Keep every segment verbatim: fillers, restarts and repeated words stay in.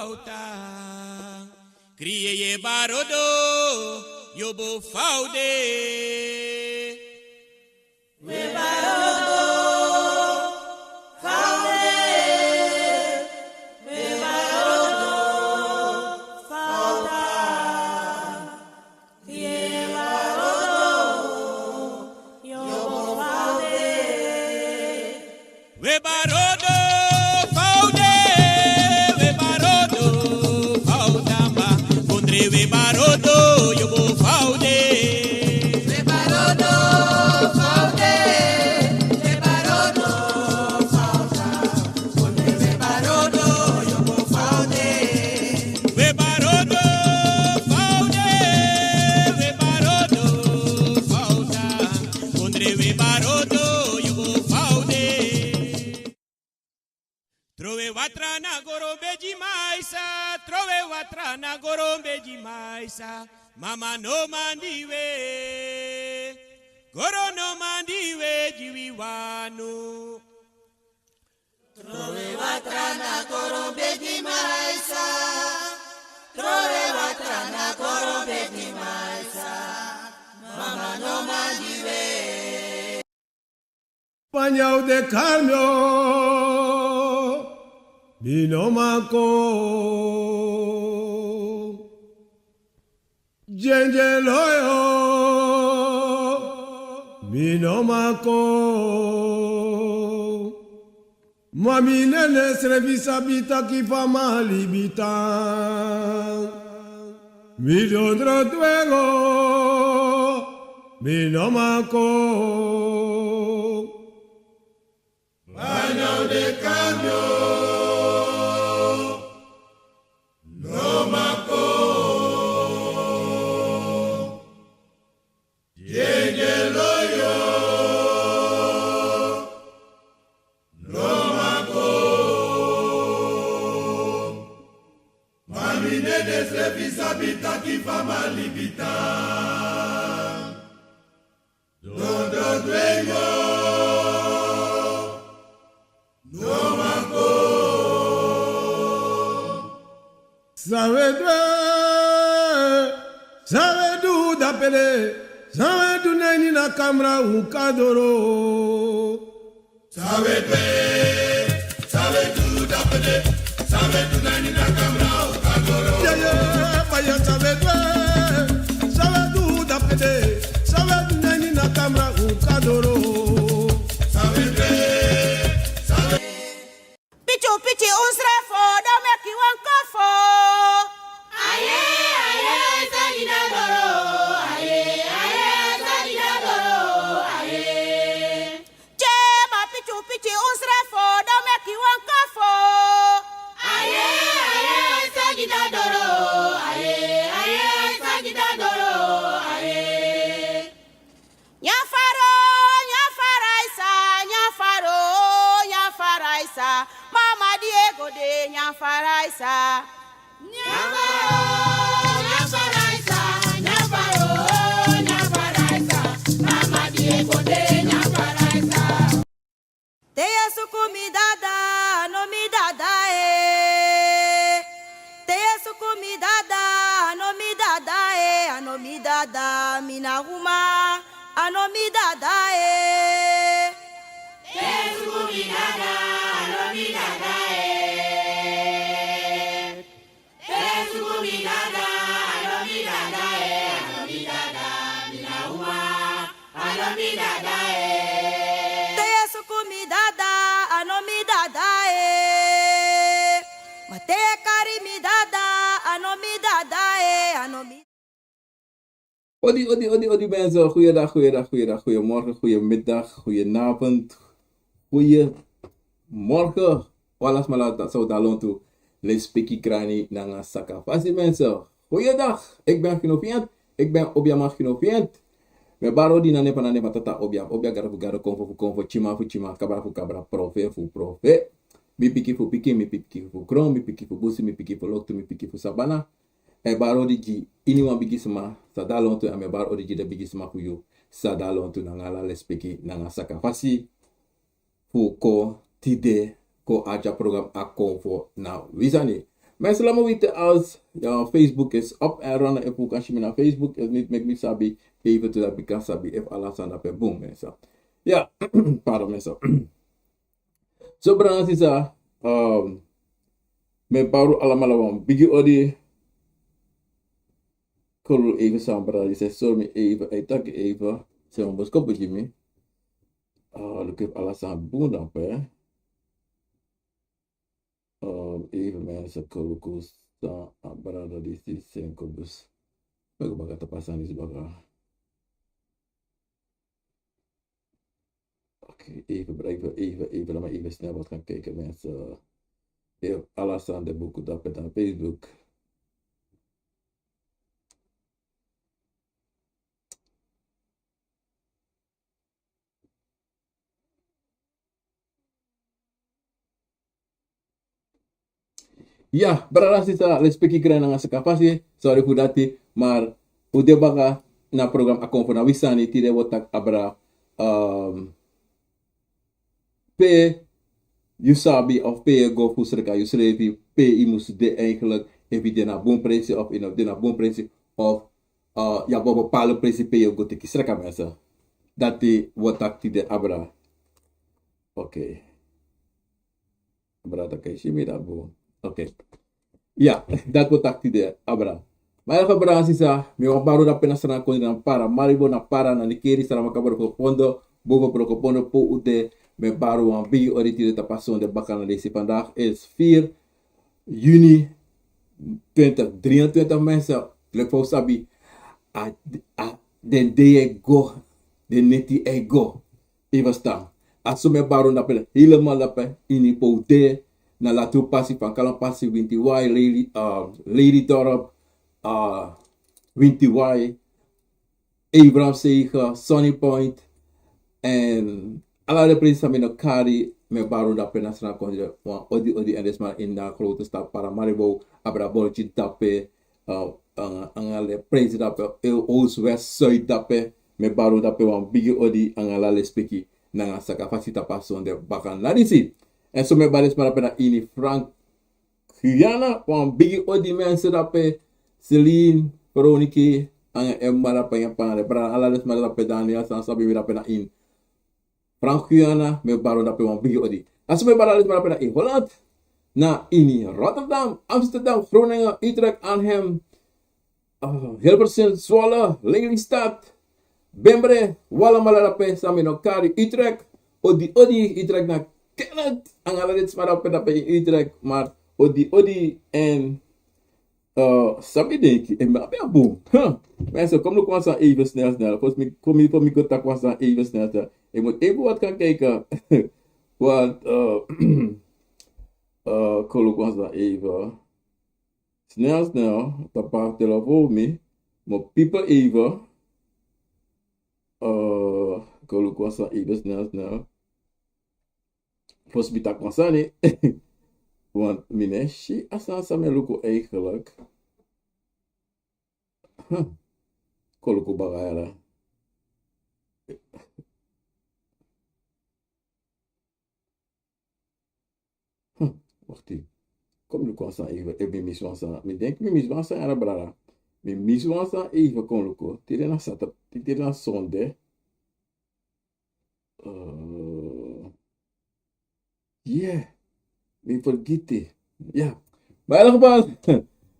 Fauta. Kriye ye barodo, yobo faude. We barodo, faude. We barodo, fauta. We barodo, faude, we barodo, faudamba, kondre we barodo, yobo faude. We barodo, faude, we barodo, fauda. We barodo, faude, we barodo, we barodo, fauda. Kondre we barodo, yobo faude. Trowe watra na goro bedi maisa, trowe watra na goro bedi maisa. Mama no mandi we, goro no mandi we, di wi wanu. Trowe watra na goro bedi maisa. Trowe watra na goro bedi maisa. Mama no mandi we. Panyau de karmio, mi no mako. Djendje loyo, mi no mako. Ma mi nene srefi sabi taki fa mi libi tan. Mi dondro dwengo, mi no mako. Mano de cambio, no mako. Yenge loyo, no mako. Ma mi nene srefi sabi taki fa mi libi tan. Dondro dwengo, no mako. Sawe dwe, sawe du dapede, sawe du neni na kamra un kadoro. Sawe dwe, sawe du dapede, sawe du nani na kamra un kadoro. Yeah, yeah, fire sawe dwe, sawe du dapede, sawe du nani na kamra un kadoro. Sawe dwe, sawe. Pichu, pichu, un srefo, don meki wan kofo. Aye, aye, sagi na doro, aye, aye, sagi na doro, aye. Chema pichu pichu un srefo, don meki wan kofo. Aye, aye, sagi na doro. Aye, aye, sagi na doro. Aye. Nyafaro, nyafaraisa, nyafaro, nyafaraisa. Mama Diego de nyafaraisa. Nyafaro, nyafaraisa, nyafaro, nyafaraisa. Mama Diego de nyafaraisa. Te ye suku mi dada, a no mi dada e. Te ye suku mi dada, a no mi dada e, a no mi dada, mi na uma, a no mi dada e. Te ye suku mi dada, a no mi dada e. Te ye suku mi dada, a no mi dada e, a no mi dada, mi na uma, a no mi dada e. Te ye suku mi dada, a no mi dada e. Ma te ye kari mi dada, a no mi dada e, a no mi. Odi, odi, odi, odi, mensen. Goeiedag, goeiedag, goeiedag, goeiemorgen, goeiemiddag, goedenavond, goeiemorgen. Ala sma san de lontu, lespeki, krani nanga sakafasi, mensen. Goeiedag, ik ben Gino Vient, ik ben Obiaman Gino Vient. Mi e bari odi na nen fu, na nen fu Tata Obia, Obia Gado fu Gado, Konfo fu Konfo, Tyiman fu Tyiman, Kabra fu Kabra, Profe fu Profe. Mi piki fu piki, mi piki fu kron, mi piki fu busi, mi piki fu loktu, mi piki fu sabana. E bari odi gi iniwan bigisma san de a lontu, a mi e bari odi gi den bigisma fu yu san de a lontu nanga ala lespeki nanga sakafasi fu kon tide kon arki a program A Konfo na wi sani. Mensen, laat me weten als, ja, Facebook is op en running. Efu kan si mi na Facebook, is niet, meki mi sabi, even zodat mi kan sabi efu ala sani dape bun, mensen. Ja, pardon, mensen. So, brada nanga sisa, um, mi e bari un alamala wan bigi odi. Kolu even san, brada, disi e sori mi even, a e taki even san wan boskopu gi mi. Ah, luku efu ala sani bun dape. Um, even, mensen, kon luku san a brada disi seni kon dus. Mi e go baka tapu a sani disi baka. Oké, even, even, even, even, laat me even snel wat gaan kijken, mensen. Efu ala sani de bun dape na Facebook. Ya, brada, sisa, lespeki, grananga, sakafasi, sorry fu dati, maar un de baka na program A Komfo na Wi Sani. Tide wi o taki abra, um, pe yu sabi of pe yu e go fu sreka yusrefi, pe yu mus de eigenlijk, efu yu de na bun presi of yu no de na bun presi, of, uh, yu abi wan bepaalde presi pe yu e go teki sreka, mensen. Dati wi o taki tide abra. Oké. Brada, kan yu si mi, dati bun? Oké. Ya, dati wi o taki tide, abra. Ma efu, brada nanga sisa, mi wani bari un dape na Sranan Kondre, na Paramaribo, na Para, na Nickerie, Saramacca, Brokopondo, boven Brokopondo pe un de, mi e bari un wan bigi odi tide tapu a sonde baka na leisi. Vandaag is vier juni twintig drieëntwintig, mensen. Leki fa un sabi, a, a, den dei e go, den neti e go. Yu e ferstan. A so mi e bari un dape, helemaal dape ini pe un de, na Latrupassi, Fankalanpassi, Wintiwai, Lely, uh, Lelydorp, uh, Wintiwai, Abraham Sege, Sunny Point, en ala den presi san mi no kari, mi e bari un dape na Sranan Kondre, wan odi odi, en den sma ini a grote stad Paramaribo, abra Borgi dape, uh, anga, anga den presi dape, eh, Oost, West, Zuid dape, mi e bari un dape wan bigi odi anga ala lespeki nanga sakafasi tapu a sonde baka na disi. En so mi e bari den sma dape na ini Frank Guyana, wan bigi odi, mensen, dape, Celine, Veronica, anga en mama dape, en papa, den brada, ala den sma dape, Daniel, san sabi mi dape na ini Frank Guyana, mi e bari un dape wan bigi odi. A so mi e bari ala den sma dape na ini Holland, na ini Rotterdam, Amsterdam, Groningen, Utrecht, Arnhem, uh, Hilversum, Zwolle, Lelystad, Bembre, un alamala dape san mi no kari, Utrecht, odi odi, Utrecht na Kenneth, anga ala den sma dape, dape ini Utrecht, maar odi odi, en Uh, san mi denki, en mi abi a bun. Huh. Mensen, kom luku wan sani even snel, snel. Fosi mi, fosi mi, fosi mi go taki wan sani even snel, snel. Ik moet even wat gaan kijken. Want, uh, uh, kom luku wan sani even. Snel, snel. Tapu a telefoon mi. Mi o piepen even. Uh, kom luku wan sani even snel, snel. Fosi mi taki wan sani. Want mi no e si a sani san mi e luku eigenlijk. Huh. Kon luku baka yara. Huh. Wakti. Kon mi luku wan sani even. Efu mi misi wan sani. Mi denki mi misi wan sani yara, brada. Mi misi wan sani even, kon luku. Tide na Saturday. Tide na Sonde. Uh, yeah. Mi fergiti. Ya. Maar in elk geval,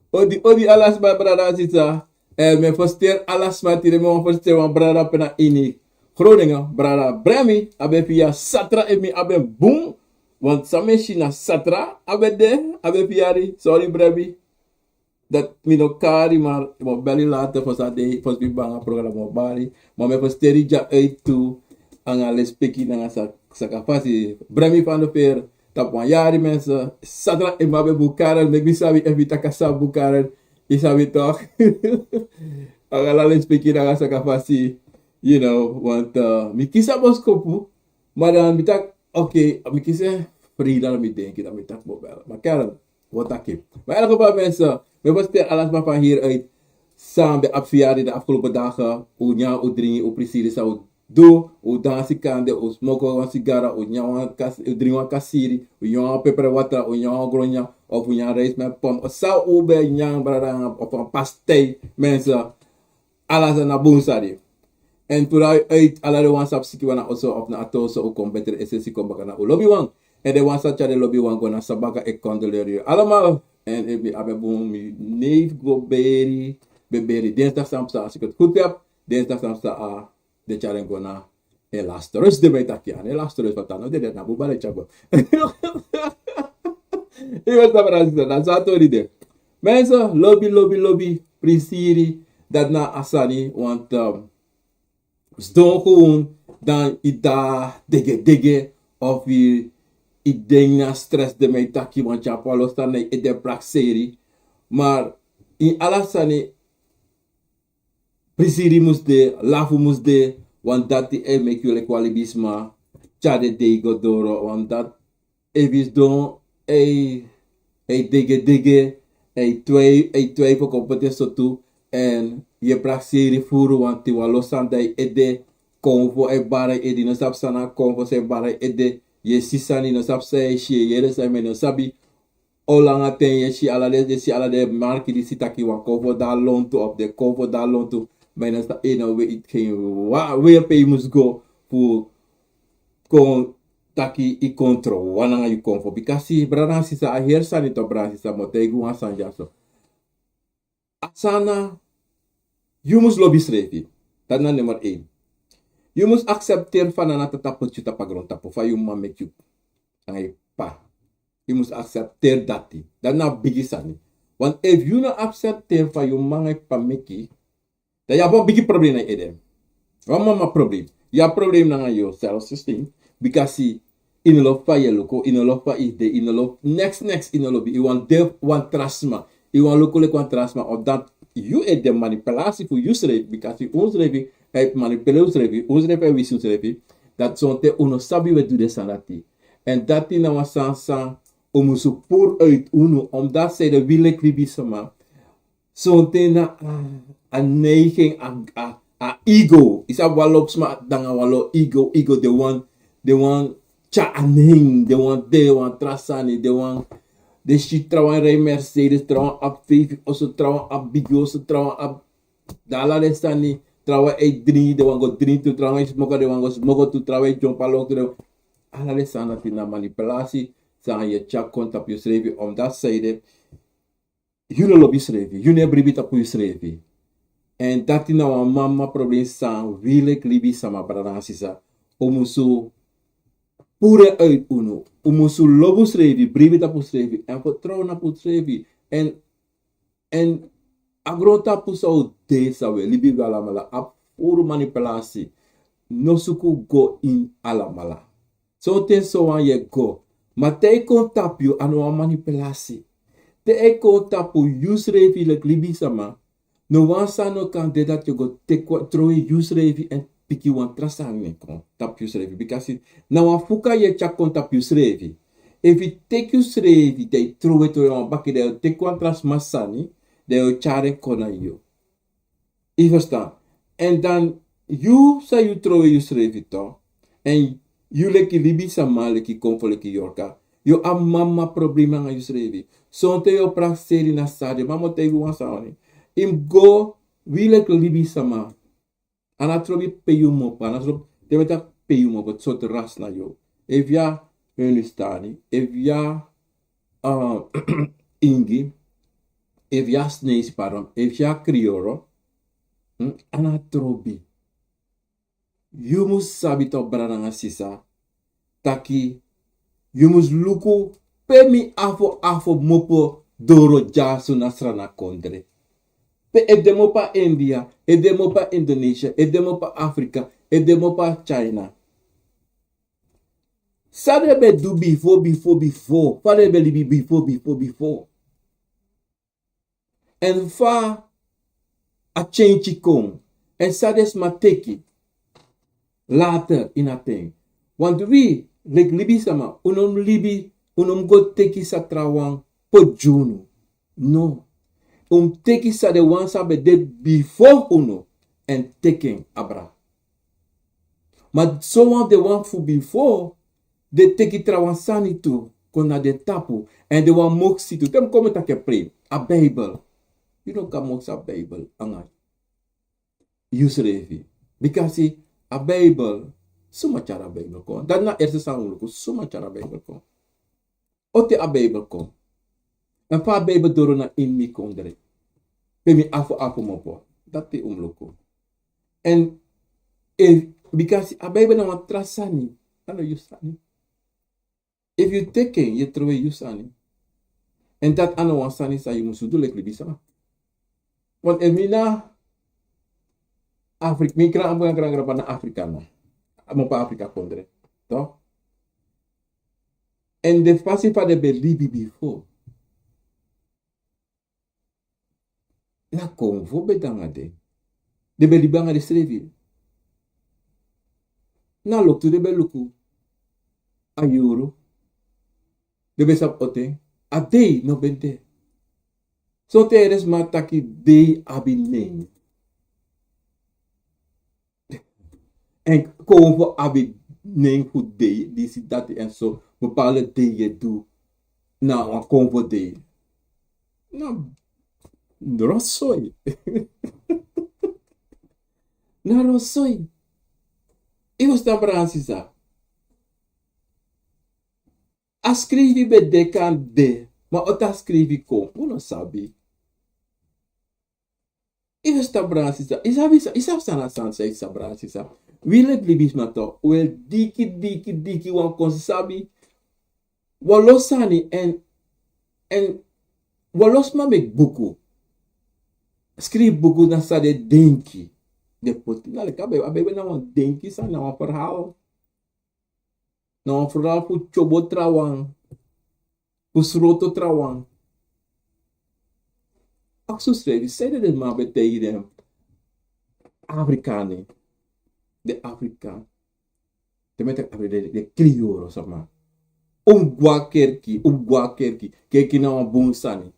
odi, odi ala sma, brada, sisa. Eh, mi e ferseri ala sma tide, mi wani ferseri wan brada dape na ini Groningen, brada Bremi, a ben firi Satra, efu mi abi en bun, want san mi e si na Satra a ben de, a ben firi, sorry Bremi. Dat mi no kari, maar mi o bel yu later fosi a dei, fosi mi bari a programma, mi o bari. Maar mi e ferseri yu dya uit tu, anga lespeki nanga sa-, sakafasi. Bremi van de Veer, tapu wan yari, mensen. Satra, efu mi abi en bun kari, meki mi sabi efu mi taki a sani bun kari, yu sabi toch. Anga ala lespeki nanga sakafasi, you know, want, uh, mi kisi a boskopu, maar dan mi taki, oké, mi kisi en, Frida, dan mi denki, dan mi taki mi o bel. Maar karen, Wat taki. Maar in elk geval, mensen, we bestellen alles maar van hieruit. San ben abi verjaardag de afgelopen dagen. Un nyan, un dringi, un prisiri san un du. Un dansi kande, un smoko wan sigara, un nyan wan kas-, un dringi wan kasiri, un nyan wan peperwatra, un nyan wan gronyan. of un nyan rijst met pom, san un ben nyan, brada, of wan pastei, mensen. Ala sani na bun sani. En vooruit uit, ala den wan san abi siki wan na oso of na a te oso, un kon beter, e sesi kon baka na un lobiwan. En den wan san tyari den lobiwan go na sabaka, e condoleer yu allemaal. En efu mi abi bun, mi neef go beri, ben beri dinsdag, san psa, als ik het goed heb, dinsdag, san psa, a den tyari en go na en laste rust, den ben taki, a en laste rust, want a no dede, na buba den tyari go. Yu ben sabi, brada, sisa, na so a tori de. Mensen, lobi, lobi, lobi, prisiri, dati na a sani, want, ehm, sidon gewoon, dan yu de degedege, of yu, yu denki na stress, den ben taki, want yu abi wan lo sani na yu ede, prakseri. Maar in ala sani, prisiri mus de, lafu mus de, want dati e meki yu leki wan libisma, tyari den dei go doro, want dati, efu yu sidon, e, e degedege, e twei-, e twijfel kon poti en so tu, en yu e prakseri furu, want yu abi wan lo sani na yu ede, konfo e bari yu ede, yu no sabi san na konfo san e bari yu ede, yu e si sani, yu no sabi san yu e si, yu e yere sani, ma yu no sabi. Olanga ten yu e si ala den, yu e si ala den marki disi taki wan konfo de na lontu, of den konfo de na lontu, ma yu no sabi, yu no weet, yu no weet pe yu mus go fu kon taki yu kontro wan nanga yu konfo. Bikasi, brada nanga sisa, a heri sani tu, brada nanga sisa, mi o taigi wan sani dyaso. A sani na, yu mus lobi yusrefi. Dati na nummer één. Yu mus aksepteri fa na Tata poti yu tapu a grontapu, fa yu mama meki yu nanga yu p'pa. Yu mus aksepteri dati. Dati na bigi sani. Want efu yu no aksepteri fa yu mama nanga yu p'pa meki, dan yu abi wan bigi problem na yu ede. Wan mama problem. Yu abi problem nanga yu self-esteem. Bikasi yu no lobi fa yu e luku, yu no lobi fa yu de, yu no lobi neks, neks, yu no lobi. Yu wani de wan tra sma. Yu wani luku leki wan tra sma. Of dati yu e de manipulasi fu yusrefi, bikasi unsrefi e manipuleri unsrefi, unsrefi e wisi unsrefi. Dati sonten un no sabi wi e du den sani dati. En dati na wan sani san un musu puru uit unu, omdat wi leki libisma, sonten na a, a neiging, a, a, a ego. Yu sabi wan lo sma nanga wan lo ego, ego, den wani, den wani tyari a nen, den wani de wan tra sani, den wani, den si trawan e rij Mercedes, trawan abi feifi oso, trawan abi bigi oso, trawan abi, dan ala den sani, trawan e dringi, den wani go dringi tu, trawan e smoko, den wani go smoko tu, trawan e dyompo a lontu, den, ala den sani dati na manipulasi san yu e tyari kon tapu yusrefi, omdat yu no lobi yusrefi, yu no e bribi tapu yusrefi. En dati na wan mama problem san wi leki libisma, brada nanga sisa, un musu puru en uit unu. Un musu lobi unsrefi, bribi tapu unsrefi, en vertrouw na unsrefi. En, en a grontapu san un de, san wi e libi, wi alamala abi furu manipulasi. No suku go ini alamala. Sonten sowan yu e go. Ma te a e kon tapu yu, a no wan manipulasi. Te a e kon tapu yusrefi leki libisma, no wan sani no kan de dati yu go teki wan, trowe yusrefi en piki wan tra sani kon tapu yusrefi. Bikasi na wan fuka yu e tyari kon tapu yusrefi. Efu yu teki yusrefi, dan yu trowe, trowe wan baki, dan yu o teki wan tra sma sani, dan yu o tyari en kon na yu. Yu ferstan? En dan yu, san yu trowe yusrefi tu, en yu leki libisma, leki konfo, leki yorka, yu abi mama problem nanga yusrefi. Sonten yu o prakseri na sade, ma mi o taigi wan sani. Yu mus go, wi leki libisma, a no trobi pe yu komopo, a no trobi, te mi taki pe yu komopo, sortu ras na yu. Efu yu a Hindustani, efu yu a, ah, Ingi, efu yu a Sneisi, pardon, efu yu a Krioro, hmm, a no trobi. Yu mus sabi tu, brada nanga sisa, taki yu mus luku pe mi afo, afo komopo doro dyaso na Sranan kondre. Pe, efu den komopo na India, efu den komopo na Indonesia, efu den komopo na Afrika, efu den komopo na China. San den ben du bifo, bifo, bifo. Fa den ben libi bifo, bifo, bifo. En fa a change kon. En san den sma teki later ini a ten. Want wi, leki libisma, un no mus libi, un no mus go teki san trawan poti gi unu. No. Un mus teki san den wan san ben de bifo unu, en teki en abra. Ma sowan fu den wan fu bifo, den teki trawan sani tu. kon na den tapu. Èn den wani moksi tu. Te mi kon mi taki e prei. A Bijbel. Yu no kan moksi a Bijbel. Anga yu srefi. Bikasi a Bijbel. Suma tyari a Bijbel kon. Dati na eerste san un luku. Suma tyari a Bijbel kon. Ote a Bijbel kon. Èn fa a Bijbel doro na ini mi kondre. Pe mi afu afu mopo. Dati un mus luku. Èn, e, bikasi a Bijbel na wan tra sani. A no yu sani. Efu yu teki en, yu e trowe yu sani. Èn dati a no wan sani san yu mus du leki libisama. Want efu mi na Afrika, mi gran, gran, gran, gran na Afrika no. A mopo Afrika kondre. Toch? Èn den fasi fa den ben libi bifo. Na konfo ben de anga den. Den ben libi anga densrefi. Na loktu den ben luku. A yuru. Den ben sabi oten. A dei no ben de. Sonten den sma taki dei abi nen. Èn konfo abi nen fu dei, disi, dati èn so, bepaalde dei yu e du na wan konfo dei. Na rosoi. Na rosoi. Yu mus tan bransi sa. A skrifi ben de kan de, ma oti a skrifi kon, un no sabi. Yu mus tan bransi sa. Yu sabi sa, yu sabi san na san sa, yu sabi bransi sa. Wi leki libisma toch, wi e diki, diki, diki wan kon sabi. Wan lo sani èn, èn wan lo sma meki buku. Skrifi buku na san den denki. Den poti, na leki a Bijbel, a Bijbel na wan denki sani, na wan verhaal. Na wan verhaal fu tyobo trawan. Fu sroto trawan. Aksi usrefi, sanede den man ben taigi den Afrikani. Den Afrika. Den man e taki Afrika, den, den kriyoro sama. Un gwe na kerki, un gwe na kerki. Kerki na wan bun sani.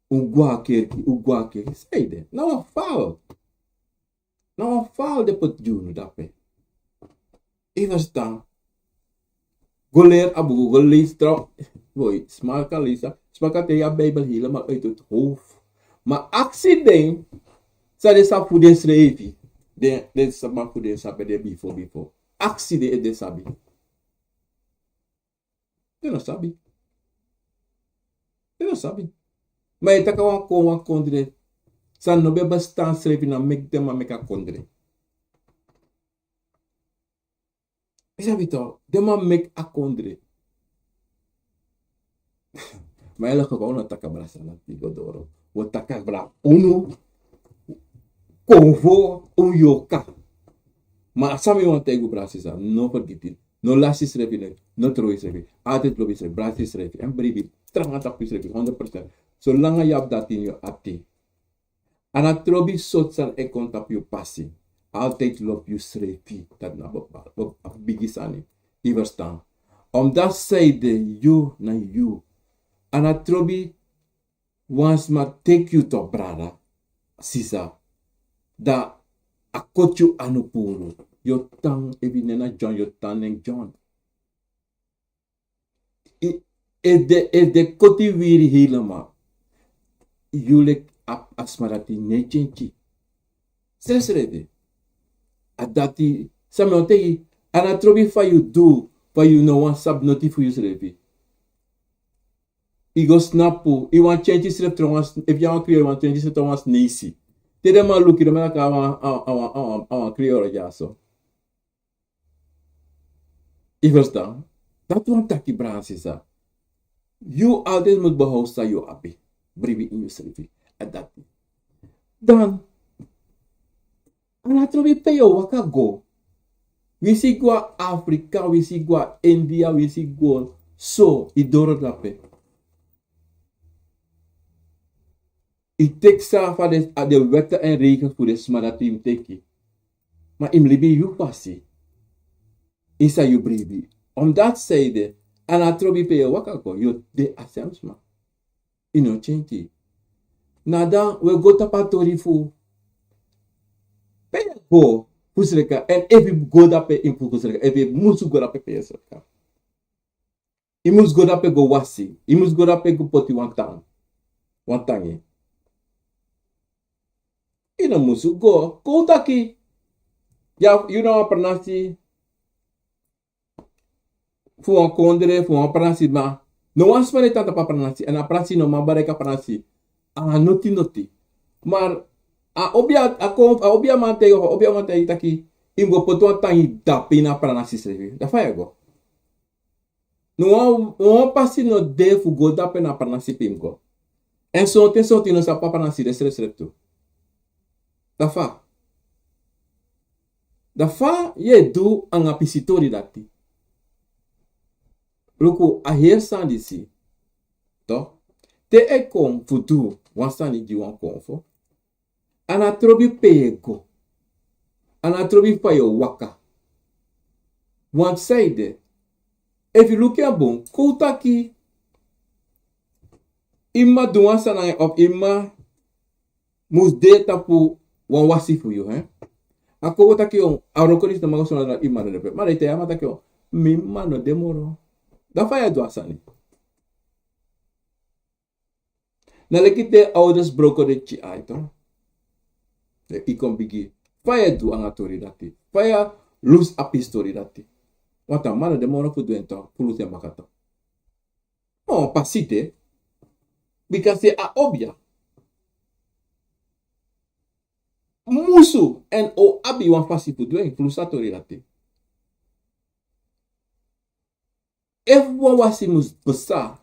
Un gwe na kerki, un gwe na kerki. Sanede, na wan fal. Na wan fal den poti gi unu drape. Yu ferstan? Go leri a buku, go leisi tra-, boi, sma kan leisi, sma kan taigi a Bijbel helemaal uit het hoofd. Ma aksi den san den sabi fu densrefi. Den, den sabi fu den sabi den bifo, bifo. Aksi den efu den sabi. Den no sabi. Den no sabi. Ma yu e taki a wan kon, wan kondre san no ben bestaan srefi, na meki den man meki a kondre. Yu sabi toch, den man meki a kondre. Ma yu e leki fa un no taki a brasala, yu go doro. Un o taki a bra, unu, konfo, un yoka. Ma san mi wani taigi un, brada, sisa, no fergiti. No lasi yusrefi, no, no trowe yusrefi. Altijd lobi yusrefi, brasi yusrefi. Èn bribi, tranga tapu yusrefi, honderd procent. Solanga yu abi dati ini yu ati. A no trobi sortu sani e kon tapu yu pasi. Altijd lobi yusrefi. Dati na bepaalde, bepaalde bigi sani. Yu ferstan? Omdat sanede yu na yu. A no trobi wan sma teki yu toch, brada, sisa, dan a koti yu anu puru. Yu o tan, efu yu nen na John, yu o tan nen John. I, efu den, efu den koti yu wiri helemaal, yu leki a, a sma dati no e tyentyi. Srefsrefi. A dati, san mi o taigi, a no trobi fa yu du, fa yu no wani sabi noti fu yusrefi. Yu go snapu, yu wani tyentyi yusrefi, trouwens, efu yu na wan kriyoro, yu wani tyentyi yusrefi, trouwens, neisi. Te den man luku yu, den man e taki a wan, a, a wan, a wan, a wan kriyoro dyaso. Yu ferstan? Dati wani taki, brada, sisa, yu altijd mus behoud san yu abi. Bribi ini yusrefi. A dati. Dan, a no trobi pe yu o waka go. Winsi yu go na Afrika, winsi yu go na India, winsi yu go so, yu doro drape. Yu teki san fa den, a den wetten en regels fu den sma dati yu mus teki. Ma yu mus libi yu fasi. Ini san yu bribi. Omdat sanede, a no trobi pe yu o waka go, yu o de a sem sma. Yu no o tyentyi. Na dan wi e go tapu a tori fu pe yu e go fu sreka, èn efu yu go drape fu sreka, efu yu musu go drape pe yu e sreka. I mus go dape go wasi. I mus go dape go poti wan tan. Wan tangi. I no musu go. Kon un taki. Ya, yu na wan pranasi. Fu wan kondre, fu wan pranasi ma. No wan sma no e tan tapu a pranasi. Èn a pranasi no man bereik a pranasi. A noti noti. Ma a obiaman, a kon, a obiaman taigi, a obiaman taigi taki. I mus go poti wan tangi dape ini a pranasi srefi. Dan fa yu e go. No wan, wan pasi no de fu go dape na pranasi pe i mus go. Èn sonten, sonten i no sabi pe a pranasi de srefsrefi tu. Dan fa. Dan fa yu e du anga pisitori dati. Luku a heri sani disi. Toch. Te a e kon fu du wan sani gi wan konfo. A no trobi pe yu e go. A no trobi fa yu o waka. Want saide. Efu yu luku en bun, kon un taki. I mma du wan sani of i mma mus de tapu wan wasi fu yu, hè? A kon un taki yu, a wroko disi no man go sondro i mma no de pe. Ma dan yu taigi a man taki yu, mi mma no de moro. Dan fa yu e du a sani. Na leki te ouders broko den pikin ai, toch. Den i kon bigi. Fa yu e du anga tori dati. Fa yu e lusu a pisitori dati. Want a mma no de moro fu du en toch, fu lusu en baka toch. No, pasi de. Bika a obia musu èn o abi wan fasi fu du en, fu lusu a tori dati. Efu wan wasi mus pasa,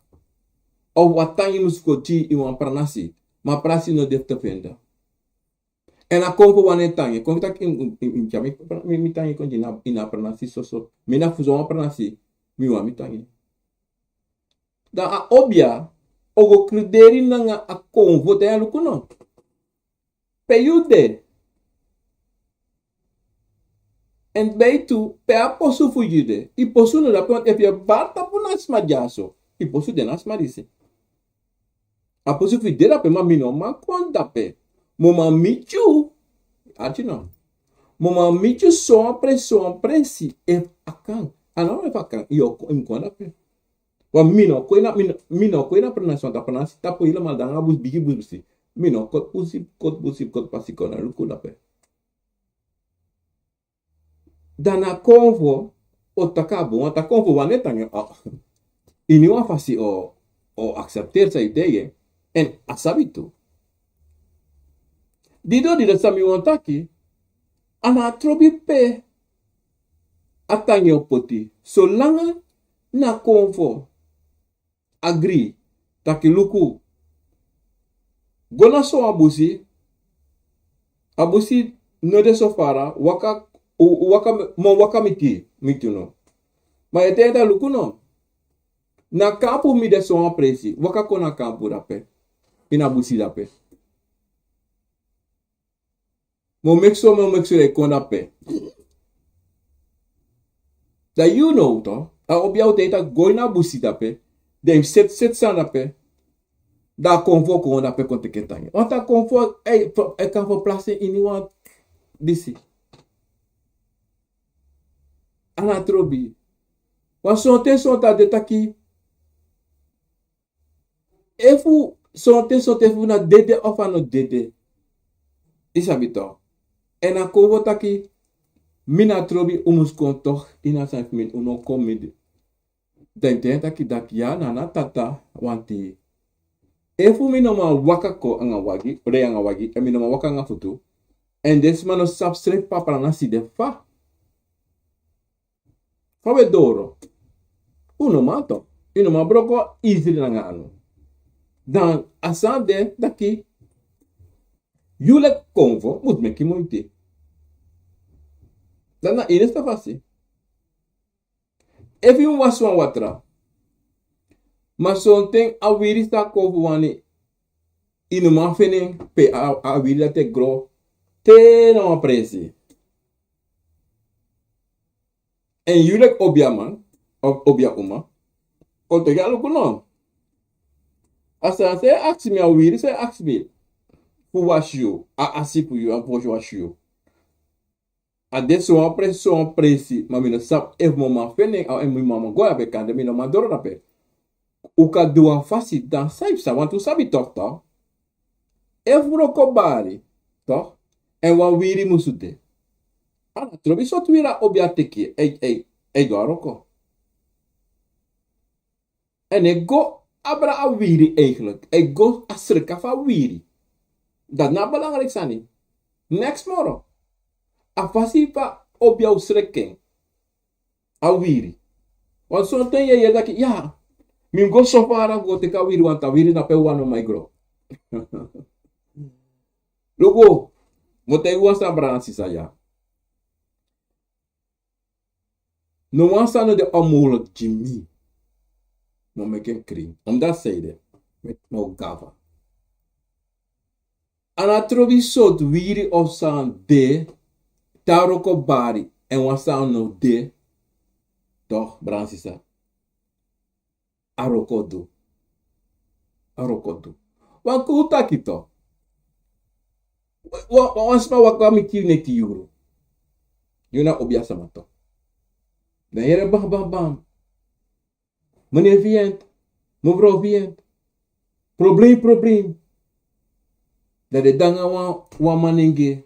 of wan tangi mus koti ini wan pranasi, ma pranasi no de fu te fende. Èn a konfo wani en tangi, konfo taki mi, mi, mi, mi tangi kon ini a, ini a pranasi soso. Mi na fu so wan pranasi, mi wani mi tangi. Dan a obia o go krideri nanga a konfo te a luku no. Pe yu de. Èn beitu, pe a posu fu yu de. I posu no dape, want efu yu e bari tapu na sma dyaso, i posu de na sma disi. A posu fu yu de dape, ma mi no man kon dape. Mi o man miti yu. Ati no. Mi o man miti yu so wan presi, so wan presi, efu a kan. A no efu a kan, yu o kon, yu mus kon dape. Wan mi no kon ini a, mi no, mi no kon ini a pranasi, want a pranasi tapu heri, ma dan a busi, bigi busi. Mi no koti busi, koti busi, koti pasi kon na luku dape. Dan a konfo o taki a bun, want a konfo wani en tangi, o, ini wan fasi o, o aksepteri san yu taigi en, èn a sabi tu. Di dati, di dati san mi wani taki, a no trobi pe a tangi o poti. Solanga na konfo agri taki luku. Go na so wan busi, a busi no de so fara, waka, u, u waka, mi o waka miti, miti unu. Ma yu e taigi en taki luku no. Na kampu mi de so wan presi, waka kon na kampu dape. Ini a busi dape. Mi o meki so, mi o meki so, dan yu kon dape. Dan yu now toch, a obia o taigi en taki go ini a busi dape. Dan yu seti, seti sani dape. Dan a konfo kon dape kon teki en tangi. Want a konfo, ei, fo, e kan fu plasi en ini wan disi. A no trobi. Wan sonten, sonten a de taki. Efu sonten, sonten fu na dede of a no dede. I sabi toch. Èn a konfo taki, mi no trobi, un mus kon toch, ini a sani fu mi, un no kon mi de. Dan yu taigi en taki dati ya, na a tata wani. Efu mi no man waka kon anga wagi, rei anga wagi, èn mi no man waka anga futu. Èn den sma no sabi srefi pe a pranasi de, fa. Fa un e doro. Un no man toch. Un no man broko isri nanga anu. Dan a sani de taki. Yu leki konfo mus meki moiti. Dan na ini a fasi. Efu yu wasi wan watra. Ma sonten a wiri san a konfo wani. Yu no man feni en pe a, a wiri dati e gro. Te na wan presi. Èn yu leki obiaman, of obia uma, o taigi en luku no. A sani san yu e aksi mi, a wiri san yu e aksi mi. Fu wasi yu, a asi fu yu, èn fu wasi yu. A de so wan presi, so wan presi, ma mi no sabi efu mi o man feni en, èn mi mama go dape kande, mi no man doro dape. Un kan du wan fasi dan san yu psa, want un sabi tok tok. Efu wroko bari, tok, èn wan wiri musu de. A na trobi sortu wiri a obi a teki, e, e, e go a wroko. Èn e go abra a wiri, eigenlijk e go a sreka fu a wiri. Dati na a belangrijk sani. Neks moro. A fasi fu a obi a o sreki en. A wiri. Wan sonten yu e yere taki, ya, mi mus go so fara go teki a wiri, want a wiri na pe wan no man e gro. Luku, mi o taigi wan sani, brada nanga sisa, ya. No wan sani no de onmogelijk gi mi. Mi o meki en krin. Omdat san ede, mi o gafa. A na trobi sortu wiri of san de, te a wroko bari, èn wan sani no de, tok, brada nanga sisa. A wroko du. A wroko du. Wan kon un taki tok. Wan, wan, wan sma waka miti yu neti yuru. Yu na obi a sama tok. Dan yere bam, bam, bam. Meneer Vient, mevrouw Vient. Probleem, probleem. Dan den de nanga wan, wan manenge.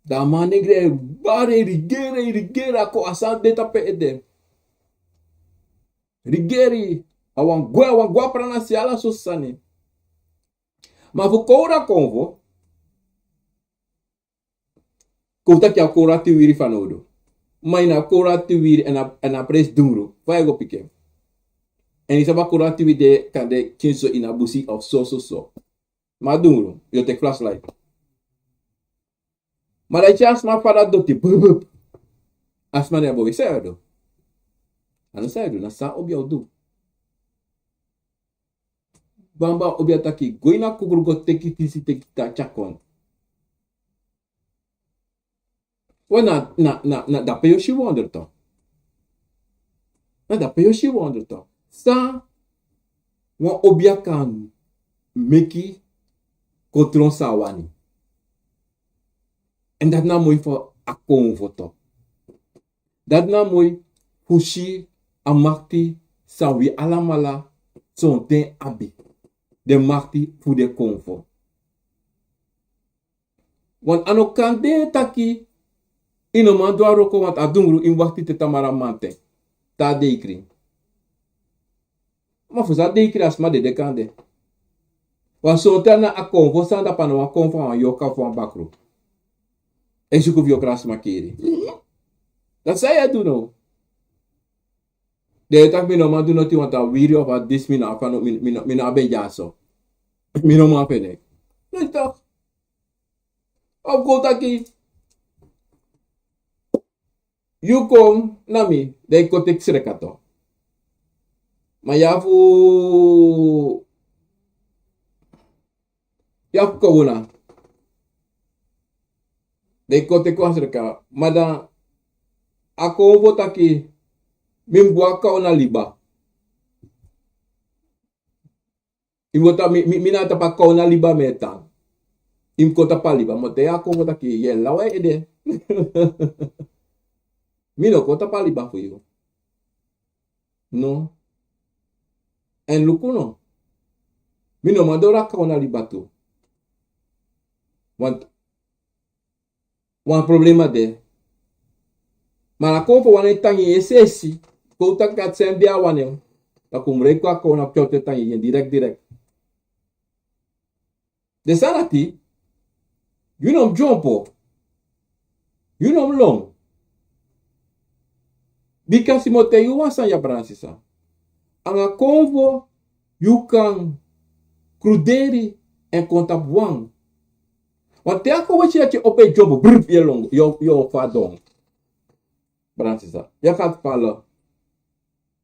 Dan a manenge e bari, e rigeri, e rigeri, a kon a sani de tapu en ede. Rigeri, a wani gwe, a wani gwe a pranasi, ala sortu sani. Ma fu kowru a konfo, kon un taki a kowru ati wiri fanowdu. Ma ini a kowru ati wiri èn a, èn a presi dungru, fa yu e go piki en? Èn yu sabi a kowru ati wiri de kande pikinso ini a busi of so, so, so. Ma dungru, yu o teki flashlight. Ma dan yu si a sma fada doti, bup, bup. A sma no e bow, san yu o du? A no san yu o du, na san a obi a o du. Bamba obi a taki, go ini a kukru go teki fisi teki taki a kon. We na, na, na, na dape yu o si wonder tok. Na dape yu o si wonder tok. San wan obi a kan meki kon tron san a wani. Èn dati na moi fu a konfo tok. Dati na moi fu si a makti san wi alamala sonten abi. Den makti fu den konfo. Want a no kan de taki yu no man du a wroko, want a dungru yu mus wakti te tamara mamanten. Te a dei krin. Ma fu san a dei krin, a sma dede kande. Want sonten na a konfo sani, dapu a no wan konfo, a wan yorka fu wan bakru. E suku fu yorka, a sma kiri. Dati san yu e du now. Den e taki mi no man du noti, want a wiri of a disi, mi no abi, mi, mi, mi no abi en dyaso. Mi no man feni en. No tok. Of go taki, yu kon na mi, dan yu kon teki sreka tok. Ma yu abi fu, yu abi fu kowna. Dan yu kon teki wan sreka. Ma dan a konfo taki, mi mus go a kowna liba. Yu mus go ta-, mi, mi, mi na tapu a kowna liba mi e tan. Yu mus kon tapu a liba, ma te yu a konfo taki, yu e law ede. Mi no kon tapu a liba fu yu. No. Èn luku no. Mi no man doro a kowna liba tu. Want wan problema de. Ma a konfo wani tan gi yu es'esi. Kon un taki a sani di a wani. Dan kon un rei kon a kowna, kon un tan gi yu en direkt, direkt. Den sani dati, yu no mus dyompo. Yu no mus lon. Bika mi o taigi yu wan sani, ya brada nanga sisa. Anga konfo yu kan kruderi èn kon tapu wan. Want te a konfo si dati yu opo e dyompo, brrr, yu e lon, yu o, yu o fadon. Brada nanga sisa, yu e gat fala.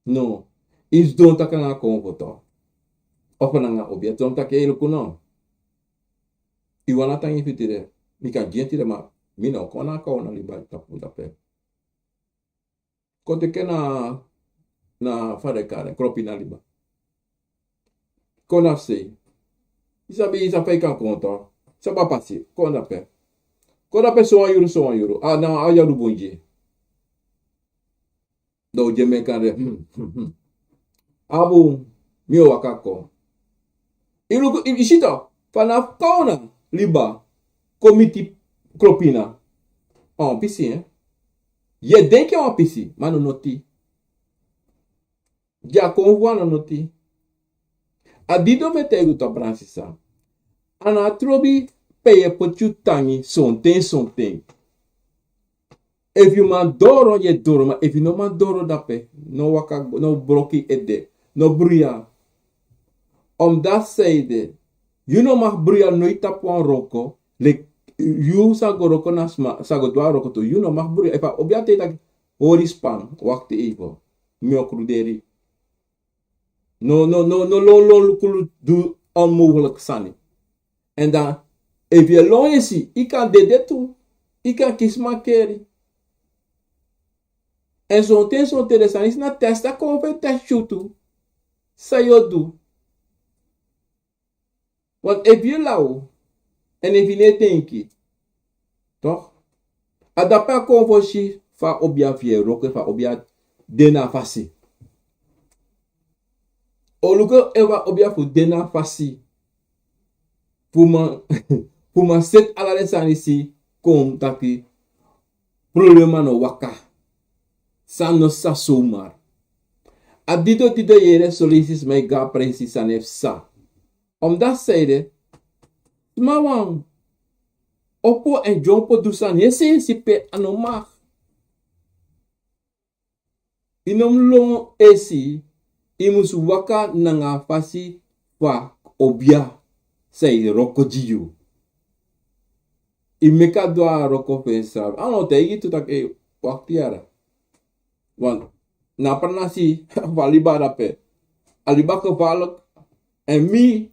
No. Yu sidon taki anga konfo tok. Of nanga obi, yu sidon taki, ei, luku no. Yu wani a tan gi fu tide. Mi kan gi en tide, ma mi no kon na a kowna liba tapu dape. Kon teki en na, na fa den e kari en, kropi na liba. Kon na fu sei. Yu sabi, yu sabi fa yu kan kon tok. Sabi a pasi, kon dape. Kon dape sowan yuru, sowan yuru. A, na a yuru bun gi yu. Dan un gi en meki a de, hmm, hmm, hmm. Abu, mi o waka kon. I luku, i, i si to, fanafu kawna liba kon miti kropina. A wan pisi, eh? Yu e denki a wan pisi, ma a no noti. Di a kon fu a no noti. A didon fu e taigi unu, a brada nanga sisa. A no trobi pe yu e poti yu tangi sonten sonten. Efu yu man doro, yu e doro, ma efu yu no man doro dape, no waka, no broko yu ede, no bruya. Omdat zij de, yu no mag bruya noiti tapu wan wroko, leki yu sa go wroko na sma, sa go du a wroko tu, yu no mag bruya. Efu a obiya taigi taki, hori span, wakti even, mi o kruderi. No, no, no, no, lon, lon, lukulu du onmogelijk sani. En dan, efu yu e lon esi, yu kan dede tu, yu kan kisi makeri. En sonten, sonten den sani disi na test, a kon fu e test yu tu. San yu o du. Want efu yu law, en efu yu no e denki, toch? A dape a kon fu si fa a obiya fu yu e wroko, fa a obiya de na a fasi. O luku efu a obiya fu de na a fasi. Fu man, fu man seti ala den sani disi kon taki problema no waka. San no sa zomaar. A didon didon yere soleisi sma e go a presi san no e psa. Omdat zij de, sma wani opo en dyompo du sani, esi esi pe a no mag. Yu no mu lon esi, yu musu waka nanga a fasi fu a obiya san e wroko gi yu. Yu meki a du a wroko fu en srafu. A no taigi yu tu taki, eh, wakti yara. Want na pranasi fu a liba dape. A liba gevaarlijk. En mi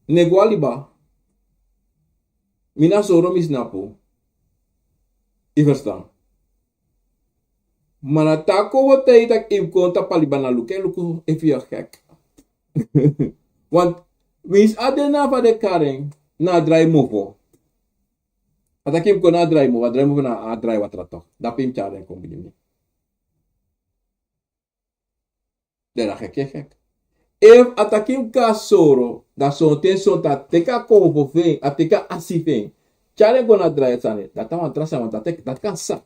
no e go a liba. Mi na soro, mi snapu. Yu verstaan? Ma na taki wan fu taigi taki yu kon tapu a liba, na luku, luku efu yu gek. Want winsi a de na fa den kari en, na a drai mofo. A taki yu kon na a drai mofo, a drai mofo na a drai watra toch. Dape yu tyari en kon bini mi. Dan na gek, gek, gek. Efu a taki yu kon soro, dan sonten, sonten a teki a konfo fu en, a teki a asi fu en, tyari en go na a drai sani, dan a wan tra sani, want a teki, dati kan sa.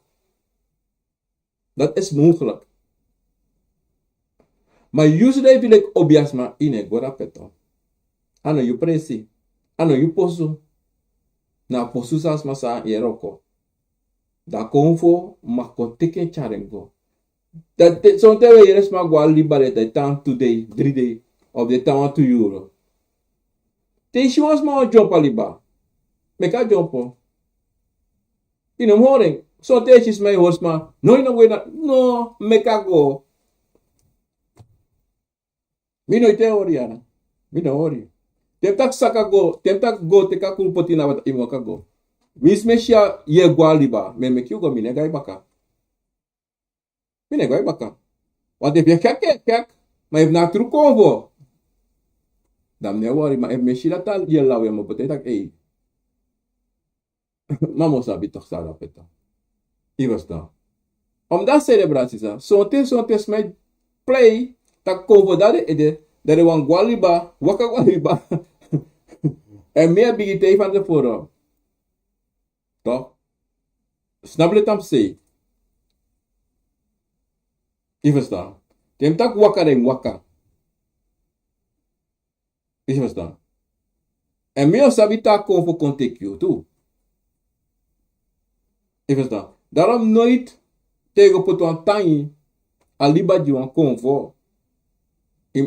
Dat is mogelijk. Ma yu srefi leki obiasma, yu no e go dape toch. A no yu presi. A no yu posu. Na posu san sma san yu e wroko. Dan a konfo mag kon teki en tyari en go. Dan te, sonten wi e yere sma go a liba, den e tan tu dei, dri dei, of den e tan wantu yuru. Te yu si wan sma wani dyompo a liba, meki a dyompo. Yu no mu hori en. Sonten yu e si sma, yu hori sma, no, yu no go ini a, no, meki a go. Mi no e hori yu, yara. Mi no e hori yu. Te mi taki saka go, te mi taki go, teki a kuru poti na watra, yu mu waka go. Winsi mi e si yu e go a liba, mi e meki yu go, mi no e go na yu baka. Mi no e go na yu baka. Want efu yu e kek, kek, kek, ma efu na tru konfo, dan mi no e wori, ma efu mi e si dati yu e law, yu mu poti taki, ei. Ma mi o sabi toch san dape toch. Yu verstaan? Omdat selebrasi san, sonten, sonten sma e prei taki konfo dati ede, dan den wani go a liba, waka go a liba. En mi e bigin taigi yu van tevoren. Toch? Snap leti san mi e sei. Yu verstaan? Te mi taki waka, dan yu waka. Yu verstaan? En mi o sabi taki konfo kon teki yu tu. Yu verstaan? Daarom noiti te yu go poti wan tangi a liba gi wan konfo, yu,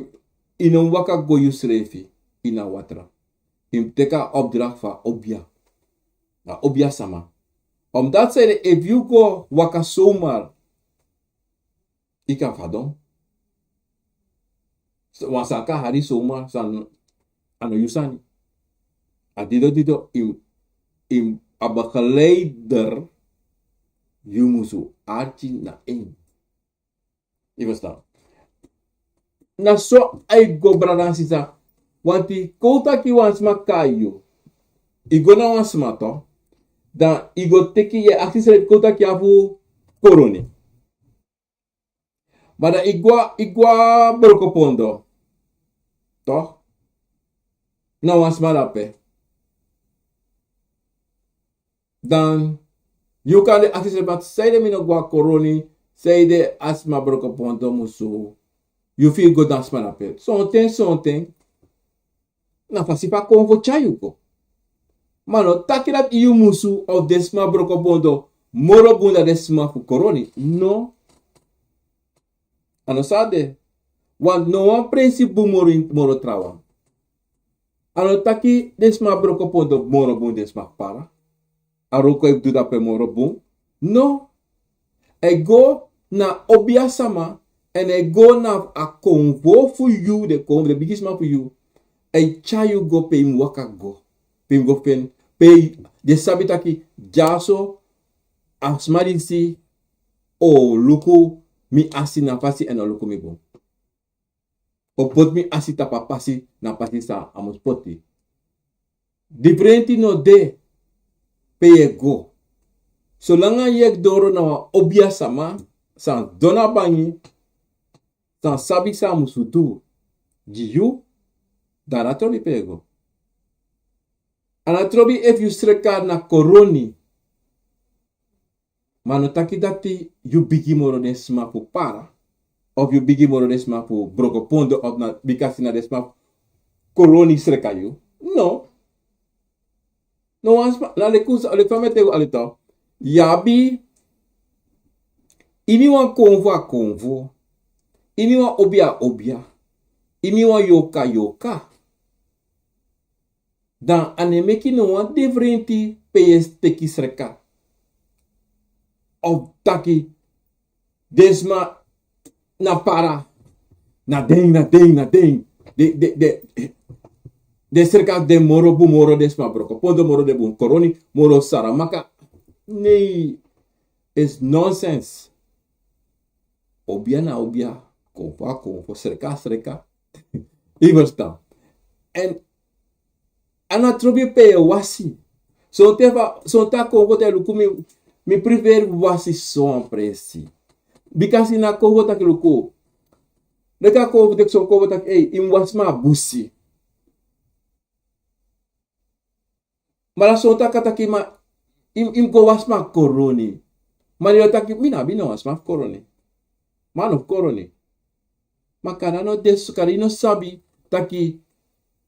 yu no mu waka go yu srefi ini a watra. Yu mu teki a opdracht fu a obia. A obia sama. Omdat sani, efu yu go waka zomaar, yu kan fadon. So, wan sani kan hari yu zomaar, san a no yu sani. A didon didon, yu, yu a begeleider, yu musu arki na en. Yu verstaan? Na so a e go, brada nanga sisa. Want kon un taki wan sma kai yu. Yu go na wan sma toch. Dan yu go teki, yu e aksi srefi, kon un taki yu abi koroni. Ma dan i go a, i go a Brokopondo. Toch? Na wan sma dape. Dan yu kan de aksi srefi taki, sanede mi no go a Koroni, sanede a sma Brokopondo musu. Yu firi go dan sma dape. Sonten, sonten. Na fasi fa Konfo tyari yu go. Ma no taki dati yu musu of den sma Brokopondo moro bun dan den sma fu Koroni. No. A no so a de. Want no wan presi bun moro, moro trawan. A no taki den sma Brokopondo moro bun den sma Para. A wroko e du dape moro bun. No. A e go na obia sama, èn a e go na a Konfo fu yu, den Konfo, den bigisma fu yu. A e tyari yu go pe yu mu waka go. Pe yu mu go feni, pe den sabi taki dyaso a sma disi o luku mi asi na fasi èn o luku mi bun. O poti mi asi tapu a pasi, na pasi san a mus poti. Difrenti no de pe yu e go. Solanga yu e doro na wan obia sama san dona bangi, san sabi san a musu du gi yu, dan a no trobi pe yu e go. A no trobi efu yu sreka na Koroni. Ma no taki dati yu bigi moro den sma fu Para, of yu bigi moro den sma fu Brokopondo, of na bikasi na den sma fu Koroni sreka yu. No. No wan sma, na leki un sa, leki fa mi e taigi unu toch. Yu abi, ini wan Konfo a Konfo, ini wan obia a obia, ini wan yoka a yoka. Dan a no e meki no wan difrenti pe yu e teki sreka. Of taki den sma na Para, na den, na den, na den. Den, den, den, den sreka den moro bun moro den sma Brokopondo, moro den bun Koroni, moro Saramaka. Nee, is nonsens. Obia na obia, Konfo a Konfo, sreka a sreka. Yu e ferstan. Èn a no trobi pe yu e wasi. Sonten fa, sonten a Konfo taki luku mi, mi preferi wasi so wan presi. Bikasi na Konfo taki luku. Leki a Konfo taki, son Konfo taki, ei, yu mu wasi mi a busi. Ma dan sonten a kan taki ma, yu mu, yu mu go wasi mi a Koroni. Ma yu o taki, mi no abi no wan sma fu Koroni. Ma no fu Koroni. Ma kande a no de so, kande yu no sabi taki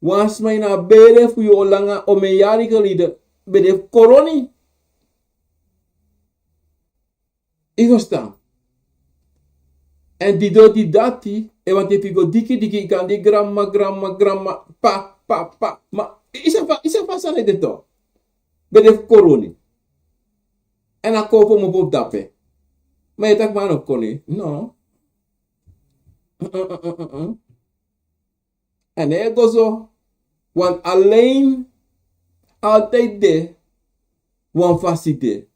wan sma ini a bere fu yu, o langa, omen yari geleden, ben de fu Koroni. Yu e ferstan. Èn di doro di dati, e wani taki fu yu go diki diki, yu kan de granma, granma, granma, pa, pa, pa. Ma yu sabi fa, yu sabi fa a sani e de toch. Ben de fu Koroni. Èn a Konfo mu opo dape. Ma yu e taki ma a no fu Koroni. No. Mm, mm, mm, mm, mm. A no e go so, want a lijn altijd de, wan fasi de.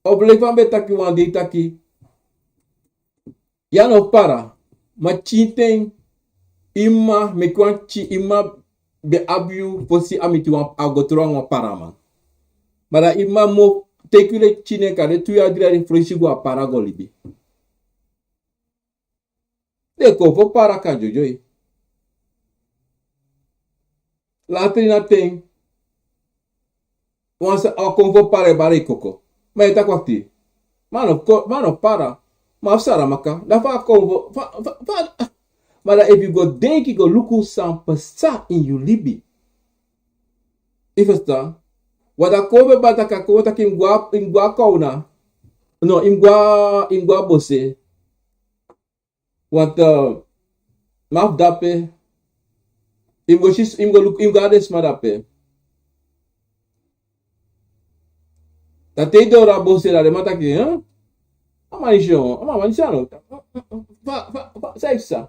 Of leki fa mi ben taki wan dei taki, yu a no Para, ma pikinten, yu mma, meki wan pikin, yu mma ben abi yu fosi a miti wan, a go tron anga wan Paraman. Ma dan yu mma mu teki yu leki pikin, kande tu yari, dri yari, fosi go a Para go libi. Den Konfo Para kan dyodyo yu. Latri na ten, wan sa, a Konfo Para e bari koko. Ma yu e taki wakti. Ma a no Ko-, ma a no Para. Ma a fu Saramaka. Dan fa a Konfo, fa, fa, fa, ma dan efu yu go denki go luku san pasa ini yu libi. Yu e ferstan. Wan dan Konfo e bari taki, Konfo taki yu mu go a, yu mu go a Kowna. No, yu mu go a, yu mu go a Bose. Want, eh, ma fu dape, yu mu go si, yu mu go luku, yu mu go a den sma dape. Dan te yu doro a Bose, dan den man taki, eh? A man disi, a man, man disi a no. Fa, fa, fa, san yu sa.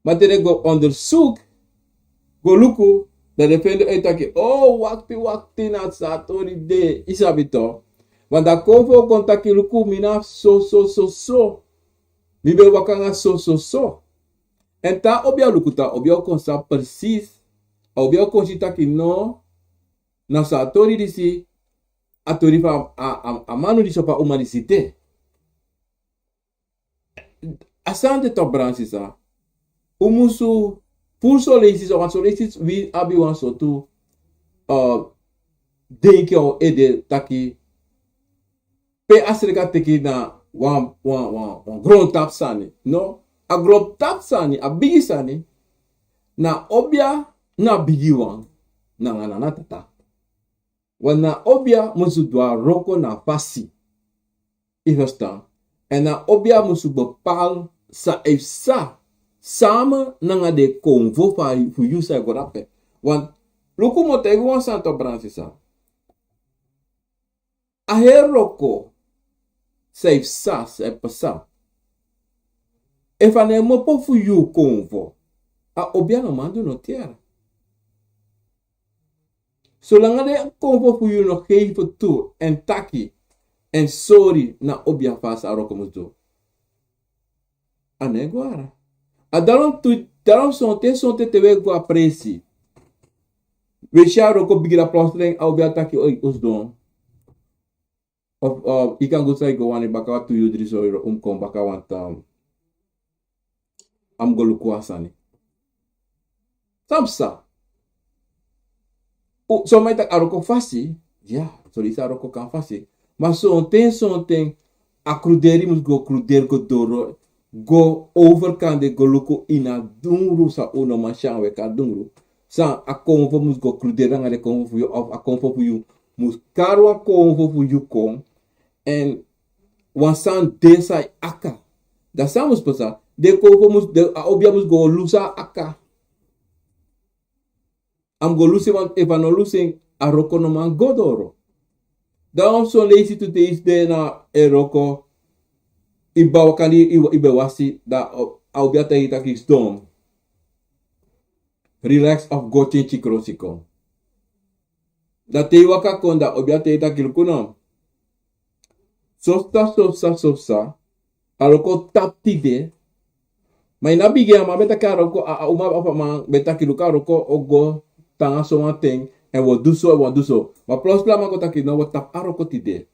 Ma te den go onderzoek, go luku, dan den fende uit taki, oh, wakti, wakti, na so a tori de, yu sabi toch. Want dan Konfo kon taki luku, mi na so, so, so, so. Mi ben waka anga so, so, so. Èn te a obia luku, te a obia o kon sabi precies. A obia o kon si taki no, na so a tori disi, a tori fu a, a, a, a manu disi of a uma disi de. A sani de toch, brada sisa. Un musu furu son leisi so, want son leisi wi abi wan sortu, uh, denki a un ede taki pe a sreka teki na wan, wan, wan, wan grontapu sani. No, a grontapu sani, a bigi sani, na obia na bigi wan, nanga na na tata. Want na obia musu du a wroko na fasi. Yu verstaan? En na obia musu bepaal san a e psa. Samen nanga den konfo fu yu san e go drape. Want luku mi o taigi wan sani toch, brada sisa. A heri wroko san e psa, san e psa. Efu a no e mopo fu yu konfo, a obia no man du nothing. Solanga den konfo fu yu no geef tu en taki en sori, na obia fasi a wroko mus du. A no e go ara. A daarom tu, daarom sonten, sonten te wi e go a presi, wi e si a wroko bigin, dan plotseling a obia taki: "Oi, un sidon." Of, of yu kan go san yu go wani, baka wan tu yuru, dri yuru, un kon baka wan tan. A mus go luku wan sani. San psa? Son man e taki a wroko fasi. Ya, son leisi a wroko kan fasi. Ma sonten, sonten a kruderi mus go kruderi go doro, go overkant, go luku ini a dungru san un no man si nanga wi kan dungru. San a konfo mus go kruderi nanga den konfo fu yu, of a konfo fu yu mus kari wan konfo fu yu kon, en wan sani de san e aka. Dan san mus pasa? Den konfo mus, den, a obia mus go lusu a aka. A mus go lusu en, want efu a no lusu en, a wroko no man go doro. Dan son leisi tu te yu sidon na a wroko, yu ben waka, yu, yu ben wasi, dan a obia taigi yu taki sidon. Relax of go tyentyi krosi kon. Dan te yu waka kon, dan a obia taigi yu taki luku no. Sosa, sosa, sosa. A wroko tapu tide. Ma ini a bigin a man ben taki a wroko, a, a uma of a man ben taki luku a wroko o go tan nanga sowan ten, en wi o du so, en wi o du so. Ma plotseling a man go taki no, wi o tapu a wroko tide.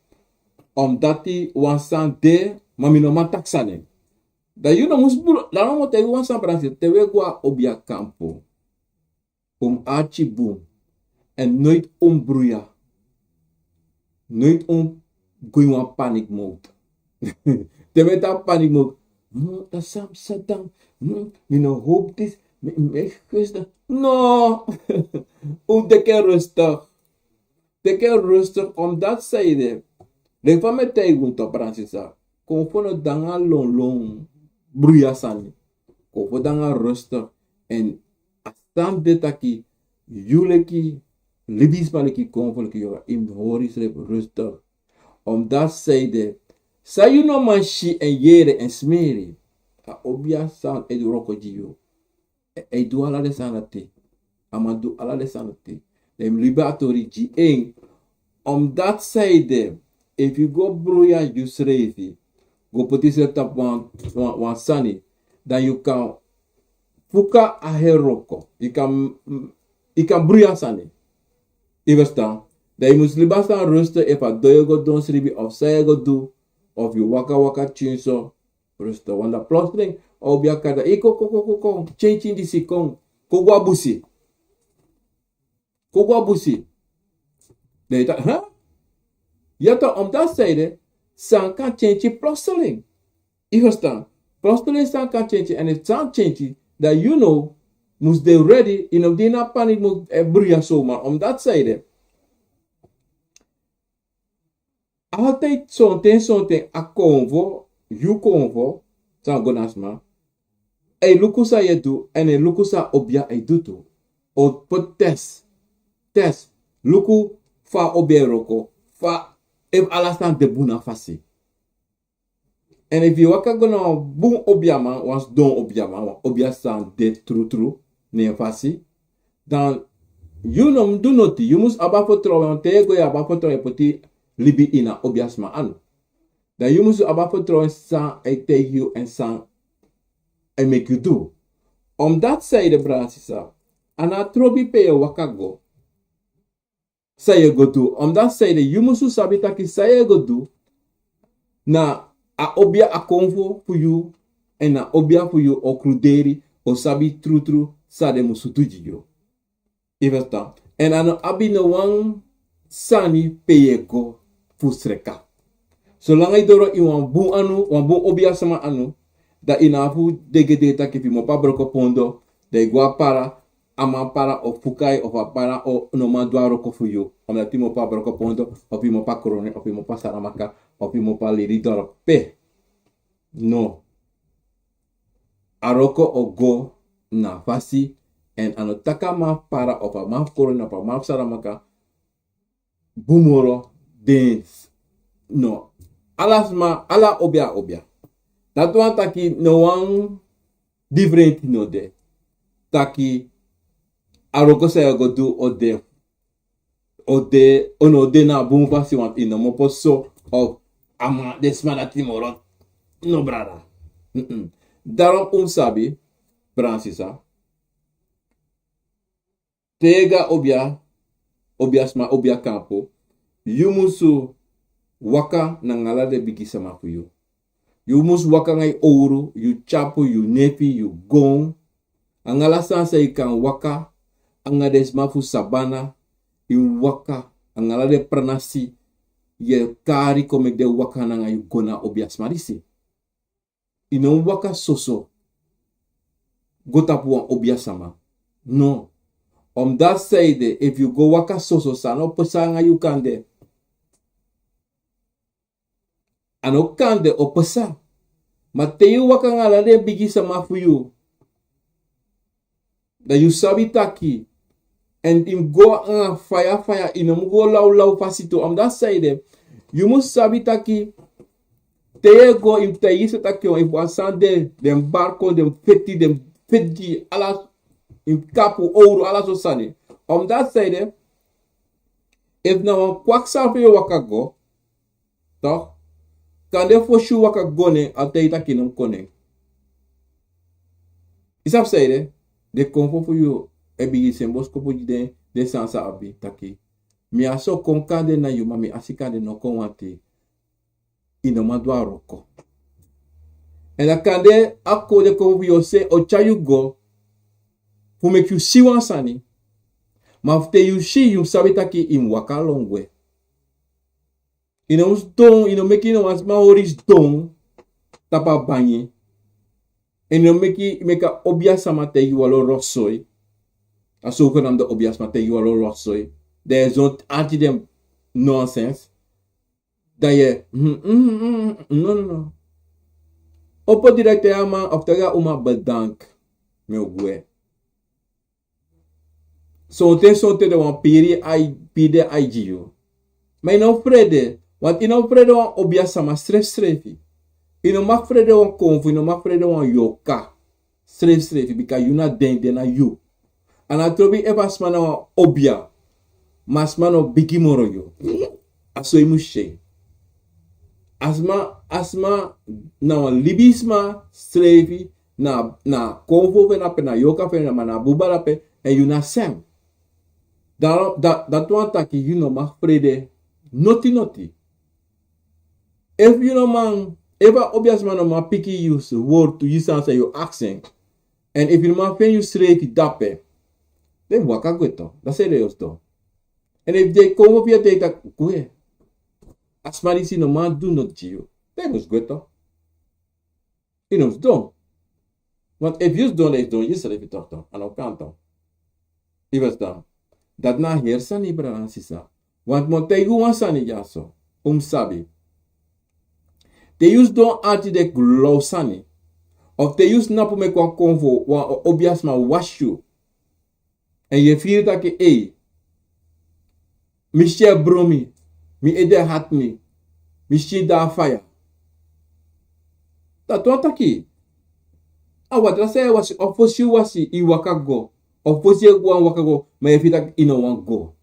Omdati wan sani de, ma mi no man taki san nen. Dan yu no mus bru-, dan no mus taigi wan sani, brada sisa, te wi e go a obia kampu. Un mus arki bun. En nooit un bruya. Nooit un go ini wan panic mode. Te mi e taki panic mode, no, dan san psa dan? No, mi no hoop disi, mi, mi e gesta. No. Un teki en rustig. Teki en rustig, omdati san ede, leki fa mi e taigi un toch, brada sisa, konfo no de nanga lonlon bruya sani. Konfo de nanga rustig. En a sani de taki yu leki libisma, leki konfo, leki yu, yu mus hori yusrefi rustig. Omdati san ede, san yu no man si en yere en smeri, a obia san e du wroko gi yu. A e du ala den sani dati. A man du ala den sani dati. Dan yu mus libi a tori gi en. Omdati san ede, efu yu go bruya yusrefi, go poti yusrefi tapu wan, wan, wan sani, dan yu kan fuka a heri wroko. Yu kan, yu kan bruya sani. Yu verstaan? Dan yu mus libi a sani rustig, efu a don yu e go don sribi, of san yu e go du, of yu waka waka tyinso, rustig. Want dan plotseling a obia kari, yu kon, kon, kon, kon, kon, tyentyi disi kon, kon go a busi. Kon go a busi. Dan yu taki, huh? Ya toch, omdati san ede, sani kan tyentyi plotseling. Yu verstaan? Plotseling sani kan tyentyi, en efu sani tyentyi, dan yu no mus de ready, yu no mus de ini a panic mode, e bruya so, ma omdati san ede, altijd sonten, sonten a konfo, yu konfo, san go na sma, a e luku san yu e du, en a e luku san a obia e du tu. A o poti test, test, luku fa a obia e wroko, fa, efu ala sani de bun na fasi. En efu yu waka go na wan bun obiaman, wan sidon obiaman, wan obia san de trutru na en fasi, dan yu no mus du noti, yu mus abi a fertrouwen, want te yu e go yu abi a fertrouwen, yu e poti libi ini a obiasma anu. Dan yu mus abi a fertrouwen san a e taigi yu en san a e meki yu du. Omdati san ede, brada sisa, a no trobi pe yu e waka go, san yu e go du. Omdati san ede, yu musu sabi taki san yu e go du, na a obia, a konfo fu yu, èn a obia fu yu o kruderi, o sabi trutru san den musu du gi yu. Yu e ferstan? Èn a no abi no wan sani pe yu e go fu sreka. Solanga yu doro ini wan bun anu, wan bun obia sama anu, dan yu no abi fu degedege taki fu yu mu opo a broko pondo, dan yu go a para, a man para o fuka yu, of a para o no man du a wroko fu yu. Omdati yu mu opo a broko pondo, of yu mu opo a Coroné, of yu mu opo a Saramaka, of yu mu opo a Lelydorp. Pe? No. A wroko o go na fasi, èn a no taki a man fu para, of a man fu Coroné, of a man fu Saramaka bun moro den. No. Ala sma, ala obia, obia. Dati wani taki no wan difrenti no de. Taki a wroko san yu o go du o de, o de, o no de na bun fasi, want yu no mu opo so, of a man, den sma dati moro. No, brada. Mm-mm. Daarom un sabi, brada, sisa, te yu e go a obia, obia sma, obia kampu, yu musu waka nanga ala den bigi sama fu yu. Yu musu waka nanga yu owru, yu tyapu, yu nefi, yu gown. Anga ala sani san yu kan waka, anga den sma fu sabana, yu waka, anga ala den pranasi yu e kari kon meki den waka nanga yu go na obia sma disi. Yu no mu waka soso go tapu wan obia sama. No. Omdati saide, efu yu go waka soso, san no pasa anga yu kande. A no kande o pasa. Ma te yu waka anga ala den bigi sama fu yu, dan yu sabi taki, èn yu mu go anga faya faya, yu no mu go lawlaw fasi tu. Omdati saide, yu mu sabi taki, te yu e go, yu mu taigi yu taki, efu wan sani de, den barko, den feti, den feti, ala, yu mu kapu, owru, ala sortu sani. Omdati saide, efu na wan kwaksa fu yu e waka go, toch, kande fosi yu waka go nen, a taigi taki yu no mu kon nen. Yu sabi saide, den konfo fu yu e bigin seni boskopu gi den, den sani san abi taki, mi asi o kon kande na yu, ma mi asi kande no kon wanti. Yu no man du a wroko. Èn a kande a kon, den konfo fu yu o seni, o tyari yu go fu meki yu si wan sani. Ma fu te yu si, yu mu sabi taki yu mu waka lon gwe. Yu no mu sidon, yu no meki no wan sma hori sidon tapu a bangi. Èn yu no meki, meki a obia sama taigi yu wan lo rosoi. A so kon na mi de, obia sama taigi yu wan lo rosoi. Dan yu e sidon ati den nonsens. Dan yu e, mhm, mhm, mhm, no, no, no. Opo direkt a man of taigi a uma bedank. Mi o gwe. Sonten, sonten den wani piri ai, piri den ai gi yu. Ma yu no frede, want yu no frede wan obia sama srefsrefi. Yu no mag frede wan konfo, yu no mag frede wan yorka srefsrefi, bika yu na den, den na yu. A no trobi efu a sma na wan obia, ma a sma no bigi moro yu. A so yu mu si en. A sma, a sma na wan libisma srefi, na, na konfo fu en na pe, na yorka fu en na, ma na buba na pe, èn yu na san. Dan, dan, dati wani taki yu no mag frede noti noti. Efu yu no man, efu a obia sma no man piki yu wortu, yu sani san yu aksi en. Èn efu yu no man feni yusrefi dape, dan yu waka gwe toch. Dati san yu o sidon. Èn efu den konfo fu yu e taigi taki gwe, a sma disi no man du noti gi yu, dan yu mus gwe toch. Yu no mus sidon. Want efu yu sidon, dan yu sidon yusrefi toch, toch. A no kan toch. Yu ferstan? Dati na a heri sani, brada nanga sisa. Want mi o taigi un wan sani dyaso. Un mus sabi. Te yu sidon ati de glow sani, of te yu snapu meki wan konfo, wan o-, obia sma wasi yu. Èn yu e firi taki, ei, mi si e brun mi, mi ede e hati mi, mi si de a faya. Dati wani taki, a watra san yu e wasi, of fosi yu wasi, yu waka go, of fosi yu e go wani waka go, ma yu e firi taki yu no wani go.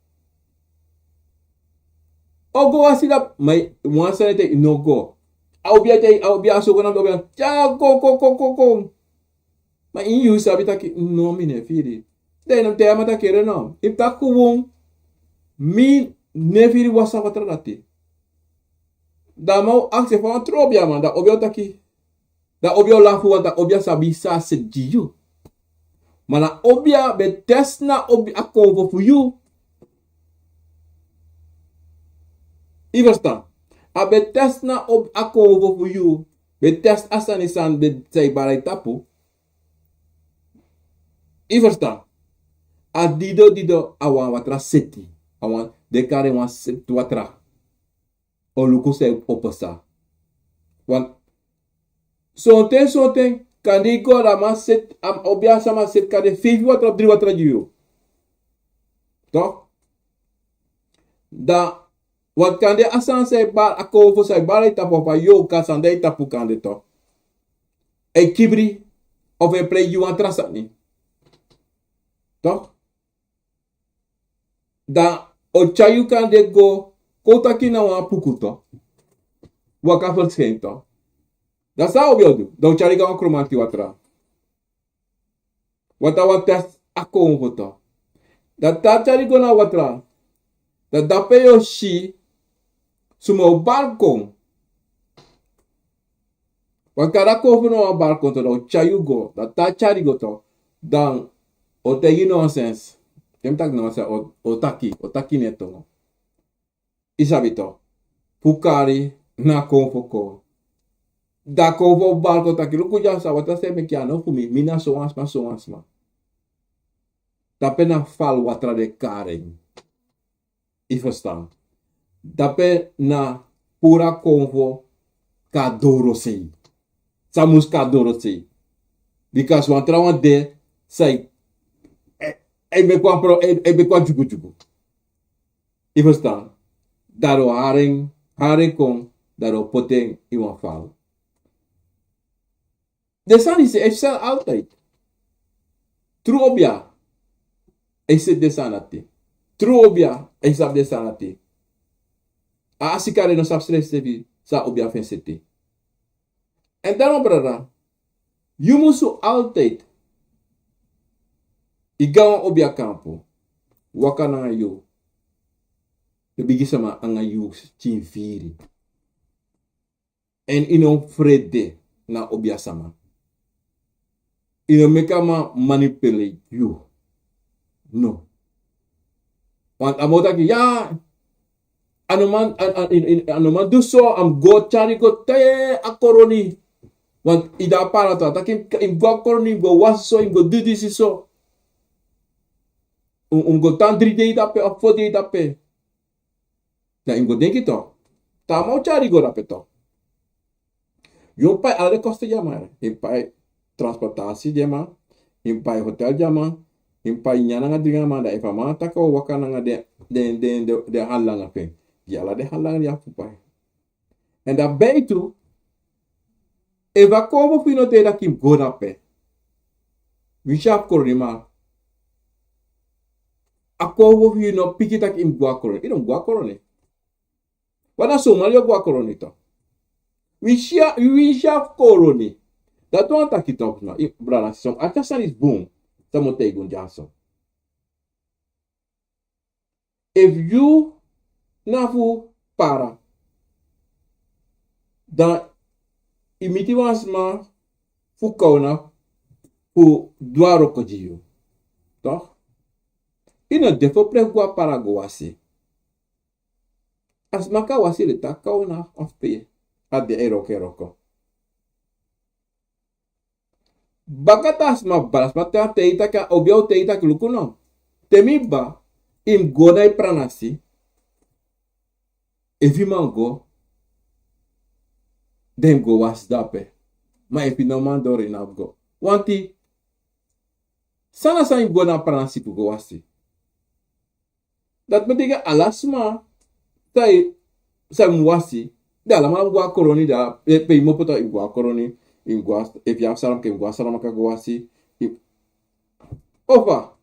O go wasi dape, ma wan sani e taki yu no go. A obia e taki, a obia, a so go na obia, tya, go, go, go, go, go. Ma ini yu sabi taki, no, mi no e firi. Dan yu no mus taigi a man taki, ere no. Yu mus taki, won, mi no e firi wasi a watra dati. Dan a man o aksi fa wan tru obia man, dan obia o taki, Dan obia o lafu, want a obia sabi san a seti gi yu. Ma na obia ben test na obi a konfo fu yu. Yu ferstan? A ben test na obi a konfo fu yu. Ben test a sani san ben, san yu bari na yu tapu. Yu ferstan? A dido dido a wan watra seti. A wan, den kari wan seti watra. O luku san e pasa. Want sonten, sonten, kande yu go, dan a man seti, a obia sama seti kande feifi watra, dri watra gi yu. Toch? Dan, want kande a sani san e bari, a konfo san e bari na yu tapu, of a yoga san de na yu tapu kande, toch, e kibri, of e prei gi wan tra sani. Toch? Dan o tyari yu kande go, kon taki na wan puku, toch. Waka ferskei, toch. Dan san a obia o du? Dan o tyari yu go na wan kromanti watra. Watra, watra, a konfo, toch. Dan te a tyari yu go na watra, dan dape yu o si suma o bari kon. Wan kande a konfo na wan bari kon, toch, dan o tyari yu go. Dan te a tyari yu go, toch, dan o taigi nonsens. Te mi taki nonsens, o, o taki, o taki na en tongo. Yu sabi, toch. Fu kari na konfo kon. Dan a konfo bari kon taki: Luku dya, san watra san e meki, a no fu mi. Mi na sowan sma, sowan sma. Dape na fal watra den e kari en. Yu ferstan? Dape na puru a konfo kon na dorosei. San mus kon na dorosei. Bika wan trawan de san e, e, e meki wan pro, e, e meki wan dyugudyugu. Yu ferstan? Dan den o hari en, hari en kon, dan den o poti en ini wan fal. Den sani disi e seti altijd. Tru obia e seti den sani dati. Tru obia e sabi den sani dati. A asikari no sabi srefsrefi san a obia fu en seti. Èn dan, brada, yu musu altijd, yu go na wan obia kampu, waka nanga yu, den bigi sama, nanga yu pikin firi. Èn yu no frede na obia sama. Yu no meki a man manipulate yu. No. Want a man o taki: Ya, a no man, a, a, a, a no man du so, a mus go tyari go te a koroni. Want yu de a para, toch, a taki yu mus go a koroni, yu mus go wasi so, yu mus go du disi so. Un, un mus go tan dri dei dape, of fo dei dape. Dan yu mus go denki, toch. Te a man o tyari yu go dape, toch. Yu o pai ala den kosten gi a man. Yu pai transportasi gi a man. Yu pai hotel gi a man. Yu pai nyan nanga dringi gi a man. Dan efu a man taki a o waka nanga den, den, den, den, den handel nanga fu en, gi ala den handel nanga di a fu pai. Èn daarbij tu, efu a konfo fu yu no taigi yu taki yu mus go dape, winsi yu abi koroni, ma a konfo fu yu no piki taki yu mus go a koroni, yu no mus go a koroni. Wan na somali o go a koroni, toch. Winsi yu a, winsi yu abi koroni. Dati wani taki, toch, na, yu, brada, son, a tyari sani disi bun, san mi o taigi un dyaso. Efu yu na fu para, dan yu miti wan sma fu kawna fu du a wroko gi yu, toch? Yu no de fu prei fu go a para go wasi. A sma kan wasi leti a kawna of pe a de e wroko, e wroko. Baka te a sma bari, a sma taigi taki, a obia o taigi taki: Luku no. Te mi bari, yu mus go na yu pranasi. Efu yu man go, dan yu mus go wasi dape. Ma efu yu no man doro, yu no abi go. Want san na san yu mus go na pranasi fu go wasi? Dati betekent ala sma san e, san e mus wasi, den alamala mus go a koroni, dan pe, pe yu mus opo, toch, yu mus go a koroni, yu mus go a, efu yu abi Saramaka, yu mus go a Saramaka go wasi. Yu, ofa,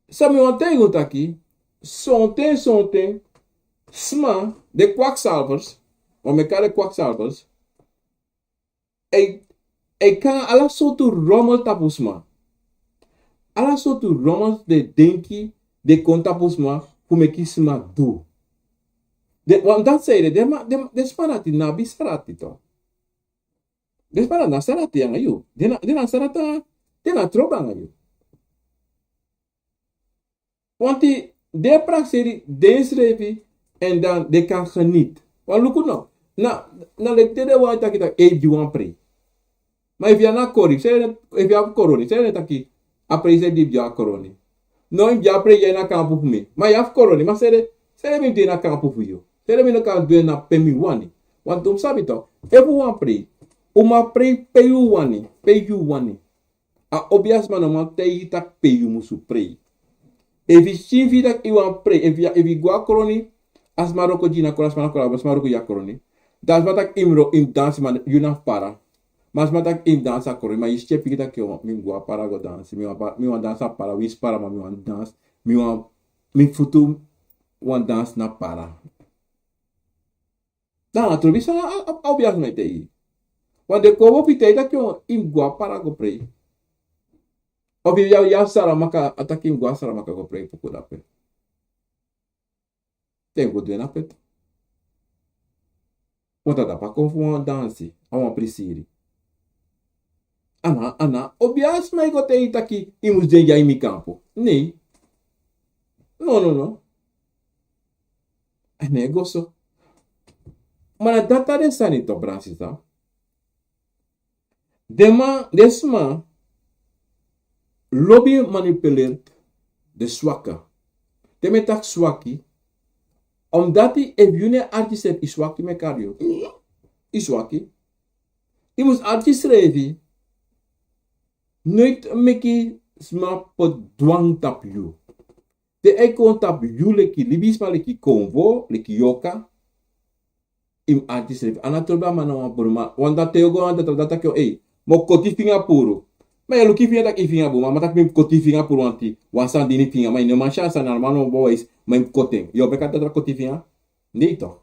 san mi wani taigi un taki, sonten, sonten, sma, den kwakzalvers, wan mi e kari den kwakzalvers, e, e kon nanga ala sortu rommel tapu sma. Ala sortu rommel den denki den kon tapu sma fu meki sma du. Den, want dati san ede, den ma, den, den sma dati no abi sani dati, toch. Den sma na sani dati anga yu. Den na, den na sani dati, den na trobi anga yu. Want den prakseri densrefi en dan den kan geniet. Want luku no. Na, na leki te den wani taki taki, ei, gi wan prei. Ma efu yu na kori, seri, efu yu abi koroni, seri taki, a prei seri di yu abi koroni. No, yu abi prei, yu na kampu fu mi. Ma yu abi koroni, ma seri, seri mi de na kampu fu yu. Seri mi no kan du en na pe mi wani. Want un sabi toch, efu wan prei, un man prei pe yu wani, pe yu wani. A obiasma no man taigi taki pe yu musu prei. Efu yu si fi taki yu wani prei, efu yu, efu yu go a koroni, a sma wroko gi yu na koroni, a sma na koroni, a sma wroko gi yu a koroni. Dan a sma taki yu mus ro-, yu mus dansi, ma yu na para. Ma a sma taki yu mus dansi a koroni, ma yu si e piki taki, o, mi mus go a para go dansi, mi wani pa-, mi wani dansi a para, winsi para, ma mi wani dansi, mi wani, mi futu wani dansi na para. Dan a trobi san a, a, a obiasma e taigi. Want den kon fu taigi taki, o, yu mus go a para go prei. Of yu abi, yu abi Saramaka, a taki yu mus go a Saramaka go prei, puku dape. Den go du en na pe tu. Want a dati a kon fu wan dansi, a wan prisiri. A na, a na obiasma e go taigi taki, yu mus de ya ini mi kampu. Nee. No, no, no. A no e go so. Ma na dati a den sani toch, brada sisa. Den man, den sma lobi manipuleer den swaka. Te mi e taki swaki, omdat efu yu no e arki srefi, yu swaki, mi e kari yu. Yu swaki. Yu mus arki srefi. Nooit meki sma poti dwang tapu yu. Te a e kon tapu yu leki libisma, leki konfo, leki yorka, yu mus arki srefi. A no trobi a man na wan broma. Want te yu go a datra, datra taki, ei, mi o koti finga puru. Ma yu e luku finga taki yu finga bun, ma a man taki mi mus koti finga puru, want wan sani dini finga, ma yu no man si a sani, a man no bewijs, ma yu mus koti en. Yu o begi a datra koti finga? Nee toch.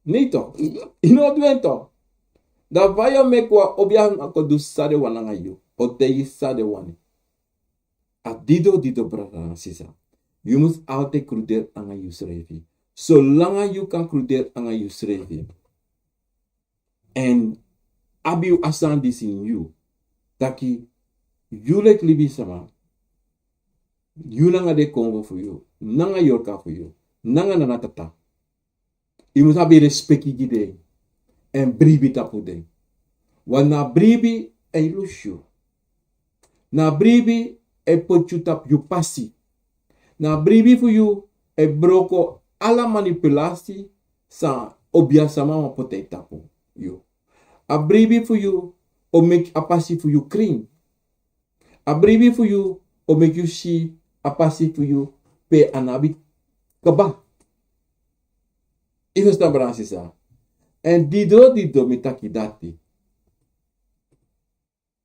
Nee toch. Yu no o du en toch. Dan fa yu o meki wan obiasma kon du san den wani anga yu, o taigi san den wani? A didon, didon, brada nanga sisa. Yu mus altijd kruderi anga yusrefi. Solanga yu kan kruderi anga yusrefi, èn abi yu a sani disi ini yu, taki yu leki libisma, yu nanga den konfo fu yu, nanga yorka fu yu, nanga nana tata, yu mus abi respeki gi den, èn bribi tapu den. Want na bribi e lusu yu. Na bribi e poti yu tapu yu pasi. Na bribi fu yu e broko ala manipulasi san obiasma wani poti tapu yu. A bribi fu yu o meki a pasi fu yu krin. A bribi fu yu o meki yu si a pasi fu yu pe a no abi kaba. Yu ferstan, brada nanga sisa? Èn didon, didon mi taki dati.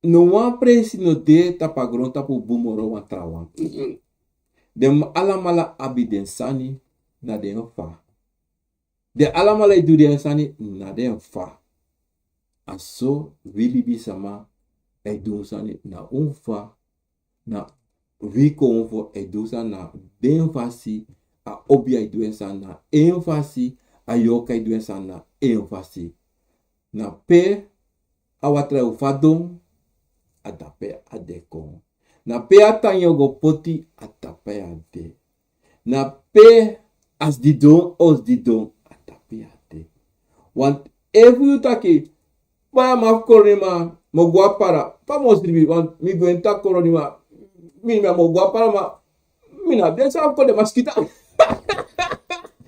No wan presi no de tapu a grontapu bun moro wan trawan. Den alamala abi den sani na den fa. Den alamala e du den sani na den fa. A so wi libisma e du un sani na un fa. Na wi konfo e du sani na den fasi. A obia e du en sani na en fasi. A yorka e du en sani na en fasi. Na pe a watra e fadon, a dape a de kon. Na pe a tangi o go poti, a dape a de. Na pe a sidon o sidon, a dape a de. Want efu yu taki, fa mi abi koroni ma mi o go a para, fa mi o sribi, want mi gwenti a koroni ma, mi, mi a mi o go a para ma, mi no abi den sani fu kon, den maskita.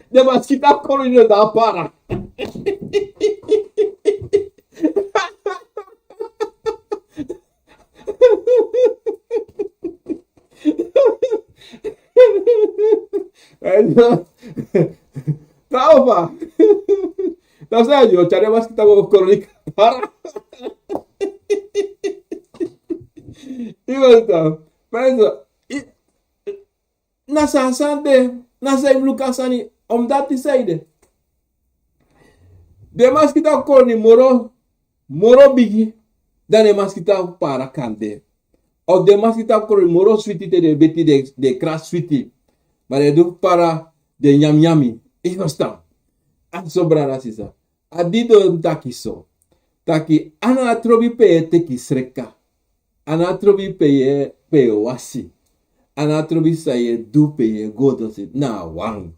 Den maskita kon ini a para. Ai, no. Taufa. Taufa, yo, tyari den maskita go kon ini a para. Yu go tan. Mensen, i- Na san san de, na san yu mus luku a sani, omdati san ede. Den maskita fu koroni moro, moro bigi, dan den maskita fu para kan de. Of den maskita fu koroni moro switi te den beti den, den kras switi. Ma den du fu para den nyami nyami. Yu ferstan? A so, brada, sisa. A didon mi taki so. taki a no trobi pe yu e teki sreka. A no trobi pe yu e, pe yu e wasi. A no trobi san yu e du pe yu e go dosi na a wan.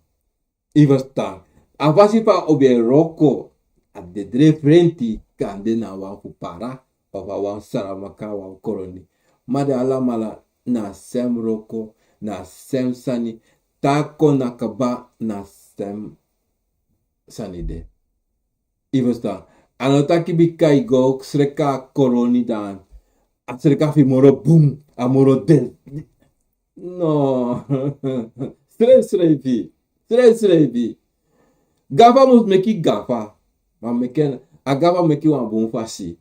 Yu ferstan? A fasi fa a obi e wroko, a de dre frenti, kande na a wan fu para, of a wan saramaka, a wan koloni. Ma den alamala na a sem wroko, na a sem sani, te a kon na kaba na a sem sani de. Yu ferstan? A no taki bika yu go sreka a koloni dan a sreka fu yu moro bun, a moro den. No. Srefsrefi. Srefsrefi. Gafa mus meki gafa. Ma meki, a gafa meki wan bun fasi.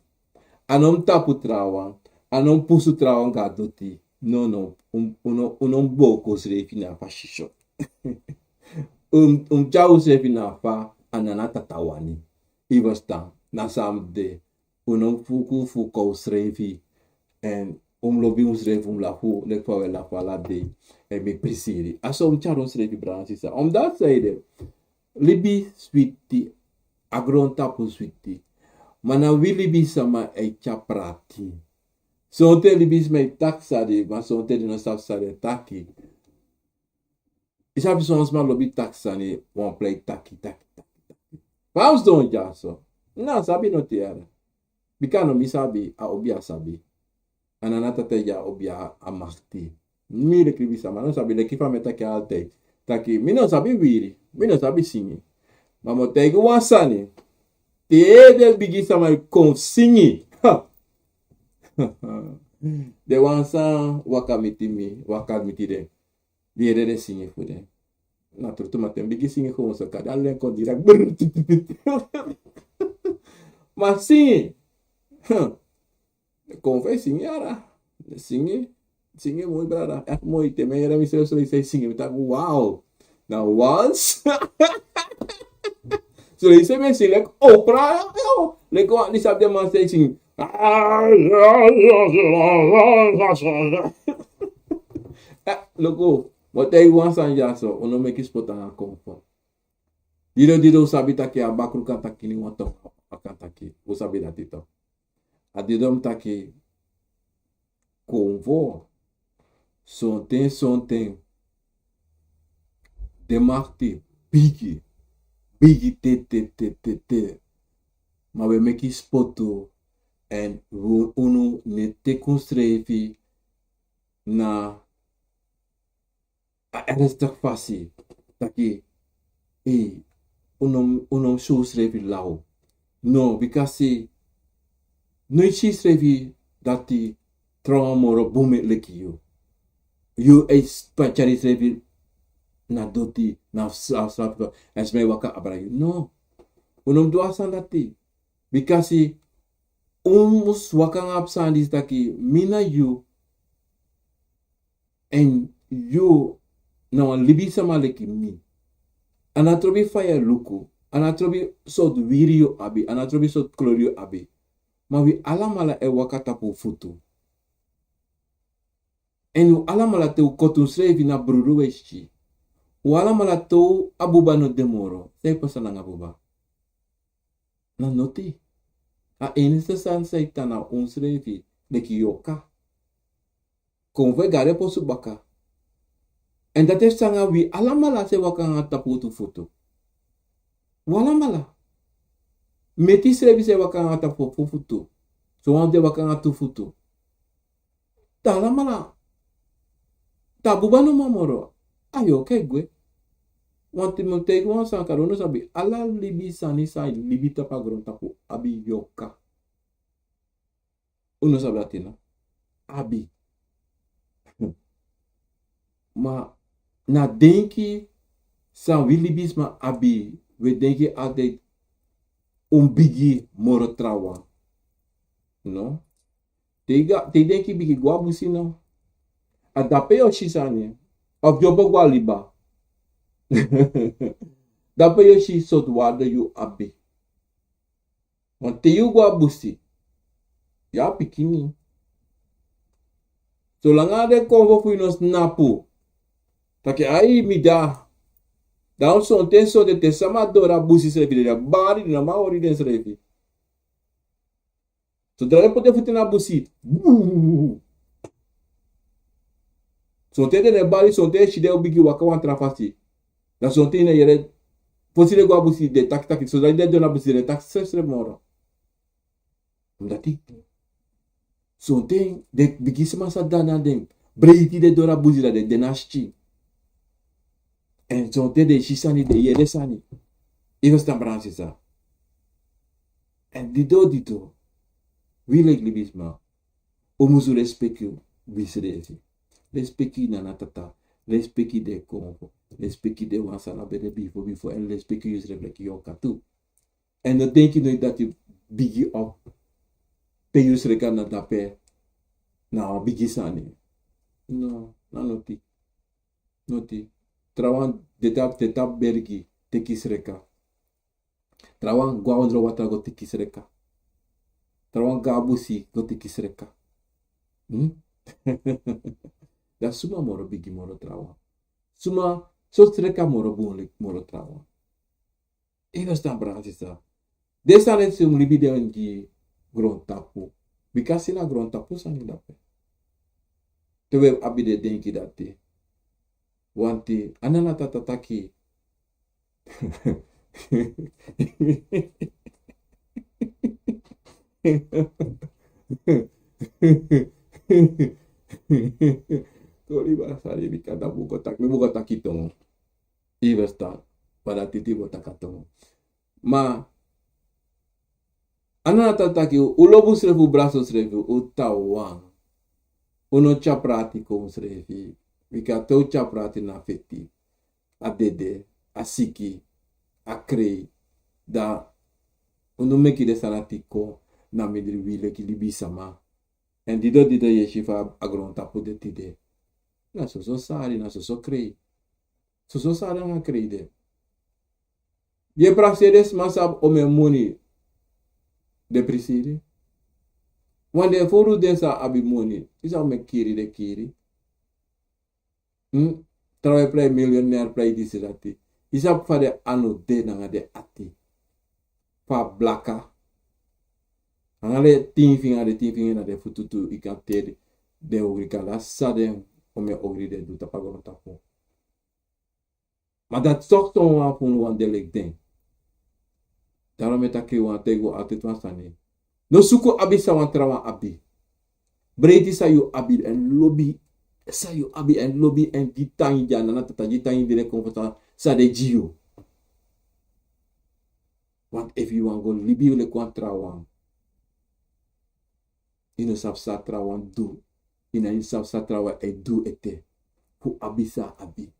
A no mus tapu trawan. A no mus pusu trawan go na doti. No, no. Un, un no, un no mus booko srefi na a fasi so. Un, un tyari unsrefi na fa a nana tata wani. Yu ferstan? Na san mus de. Un no mus fuku fuku unsrefi. Èn un mus lobi unsrefi, un mus lafu leki fa wi e lafu ala dei. Èn mi prisiri. A so un mus tyari unsrefi, brada nanga sisa. Omdati san ede, libi switi, a grontapu switi. Ma na wi libisma e tyari prati. Sonten libisma e taki sani, ma sonten den no sabi san den e taki. Yu sabi son sma lobi taki sani, wan plei taki, taki, taki, taki. Fa a mus don dyaso? Na sabi no tiara. Bika no mi sabi, a obi a sabi. A nana tata ya obi a makti. Mi leki libisma no sabi, leki fa mi e taki altijd. Taki, mi no sabi wiri, mi no sabi singi. Ma mi o taigi wan sani. Te den bigi sama kon singi. Ha! Den wan san waka miti mi, waka miti den. Di yere den singi fu den. Na tru tru, ma te mi bigin singi kon so, kande a len kon direct. Brrr, ti, ti, ti, ti. Ma singi. Huh. Kon fu singi yara. Singi. Singi moi, brada. Echt moi. Te mi yere mi srefi Soleil Srefi singi, mi taki wow. Na once. Soleil Srefi ben singi leki opera. Leki wan di sabi den man srefi singi. Eh, luku, mi o taigi wan sani dyaso, un no meki spotu nanga konfo. Dido, dido, un sabi taki a bakru kan taki ini wan tongo, a kan taki, un sabi dati toch. A dido mi taki, konfo, sonten, sonten, den makti bigi, bigi te, te, te, te, te. Ma wi e meki spotu, èn wi, unu no e teki unsrefi na a ernstig fasi. Taki, ei, un no, un no mus sori unsrefi law. No, bikasi no e si yusrefi dati trawan moro bun leki yu. Yu e tyari yusrefi na doti, na srapu, srapu, èn sma e waka abra yu. No. Un no mus du a sani dati. Bikasi un mus waka nanga a sani disi taki, mi na yu, èn yu na wan libisma leki mi. A no trobi fa yu e luku, a no trobi sortu wiri yu abi, a no trobi sortu klori yu abi. Ma wi alamala e waka tapu futu. Èn un alamala, te un koti unsrefi, na brudu wi e si. Un alamala, te a buba no de moro, san e pasa nanga buba? Na noti. A enigste sani san e tan na unsrefi, leki yoka. Kon fu e go a den posu baka. Èn dati e psa nanga wi alamala san e waka nanga tapu tu futu. Un alamala. Meti srefi san e waka nanga tapu fu futu. Sowan de waka nanga tu futu. Te alamala, te a buba no man moro, a yoka e gwe. Want mi o taigi wan sani, kande un no sabi, ala libi sani san e libi tapu a grontapu abi yoka. Un no sabi dati no? Abi. Ma na denki san wi libisma abi, wi e denki altijd un bigi moro trawan. No? Te i ga, te i denki bigi, go a busi no. A dape yu o si sani. Of yu o bo go a liba. Dape yu o si sortu waarde yu abi. Want te yu go a busi, yu a pikini. Solanga den konfo fu yu no snapu taki ai mi de. Dan sonten, sonten te sama doro a busi srefi, den e bari, den no man hori densrefi. Sodra den poti den futu na busi, buu. Sonten den no e bari, sonten den si den o bigin waka wan tra fasi. Dan sonten yu no e yere, fosi den go na busi den taki taki, sodra den doro na busi den taki srefsrefi moro. Dati. Sonten den bigisma sa de na den, breiti den doro na busi dan den de na skin. Èn sonten den si sani, den yere sani. Yu e ferstan, brada nanga sisa? Èn didon didon, wi leki libisma, un musu respeki wi srefi. Respeki nana tata, respeki den konfo, respeki den wan san na ben de bifo bifo, èn respeki yusrefi leki yorka tu. Èn no denki noiti dati bigi of pe yusrefi kan na dape na wan bigi sani. No, na noti. Noti. Trawan de tapu, de tapu bergi teki sreka. Trawan go na ondro watra go teki sreka. Trawan go na busi go teki sreka. Hmm? Dan suma moro bigi moro trawan? Suma so sreka moro bun leki moro trawan? Yu e ferstan, brada nanga sisa? Den sani disi un libi den gi grontapu. Bika si na grontapu sani dape. Te wi abi den denki dati. Wanti, a nana tata taki. Tori baka sani bika dan mi go taki, mi go taki tongo. Yu e ferstan? Ma dan titi mi o taki a tongo. Ma a nana tata taki, un lobi unsrefi, un brasi unsrefi, un tan wan. Un no tyari prati kon unsrefi. Bika te un tyari prati na feti, a dede, a siki, a krei. Dan un no meki den sani dati kon na mindri wi leki libisma. Èn didon didon yu e si fa a grontapu de tide. Na soso sari, na soso krei. Soso sari nanga krei de. Yu e prakseri den sma san abi omeni moni, den prisiri. Wan den furu den san abi moni, yu sabi omeni kiri den kiri. Hmm? Trawan e prei milionair, prei disi dati. Yu sabi fa den anu de nanga den ati. Fa a blaka. Nanga den tin finga, den tin finga na den futu tu, yu kan teri den ogri, kan lasi san den omeni ogri den du tapu a grontapu. Ma dati so, sowan fu unu wani de leki den. Daarom mi e taki, wan taigi un altijd wan sani. No suku abi san wan trawan abi. Breiti san yu abi èn lobi san yu abi èn lobi èn gi tangi gi a nana tata, gi tangi gi den konfo san den gi yu. Want efu yu wani go libi leki wan trawan, yu no sabi san trawan du. Yu no sabi san trawan e du ete fu abi san a abi.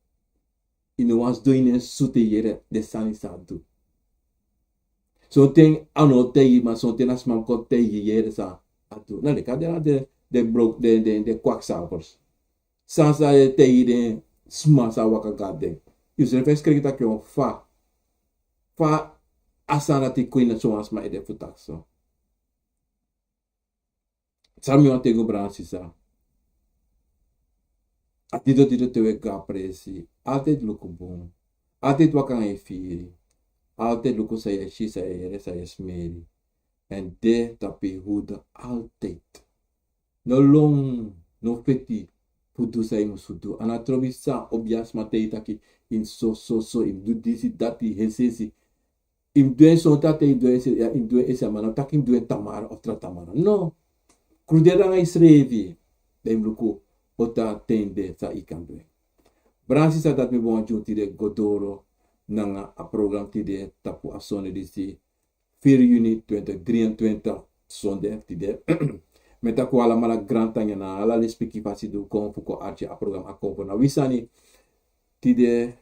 Yu no wani sidon ini en su te yere den sani san a du. Sonten a no taigi, ma sonten na sma kon taigi, yere san a du. Na leki a de na den, den brok, den, den, den kwakzalvers. San san e taigi den sma san waka go na den. Yusrefi e skreki taki, o fa, fa a sani dati kon ini sowan sma ede fu taki so. San mi wani taigi un, brada nanga sisa. A didon didon te un e go na presi, altijd luku bun. Altijd waka nanga yu firi. Altijd luku san yu e si, san yu e yere, san yu e smeri. Èn de tapu yu hoede altijd. No lon, no feti fu du san yu musu du. A no trobi san obiasma taigi taki yu mus so, so, so, yu mus du disi, dati, hesihesi. Yu mus du en sonten, te yu du en esi, ya, yu mus du en esi, a man no taki yu mus du en tamara of tra tamara. No. Kruderi nanga yusrefi. Dan yu mus luku o tan ten de san yu kan du en. Brada nanga sisa, dati mi ben wani gi un tide go doro nanga a program tide tapu a sonde disi, vier juni twintig drieëntwintig, sonde tide. Mi e taki un alamala grantangi na ala lespeki fasi di un kon fu kon arki a program A Konfo Na Wi Sani. Tide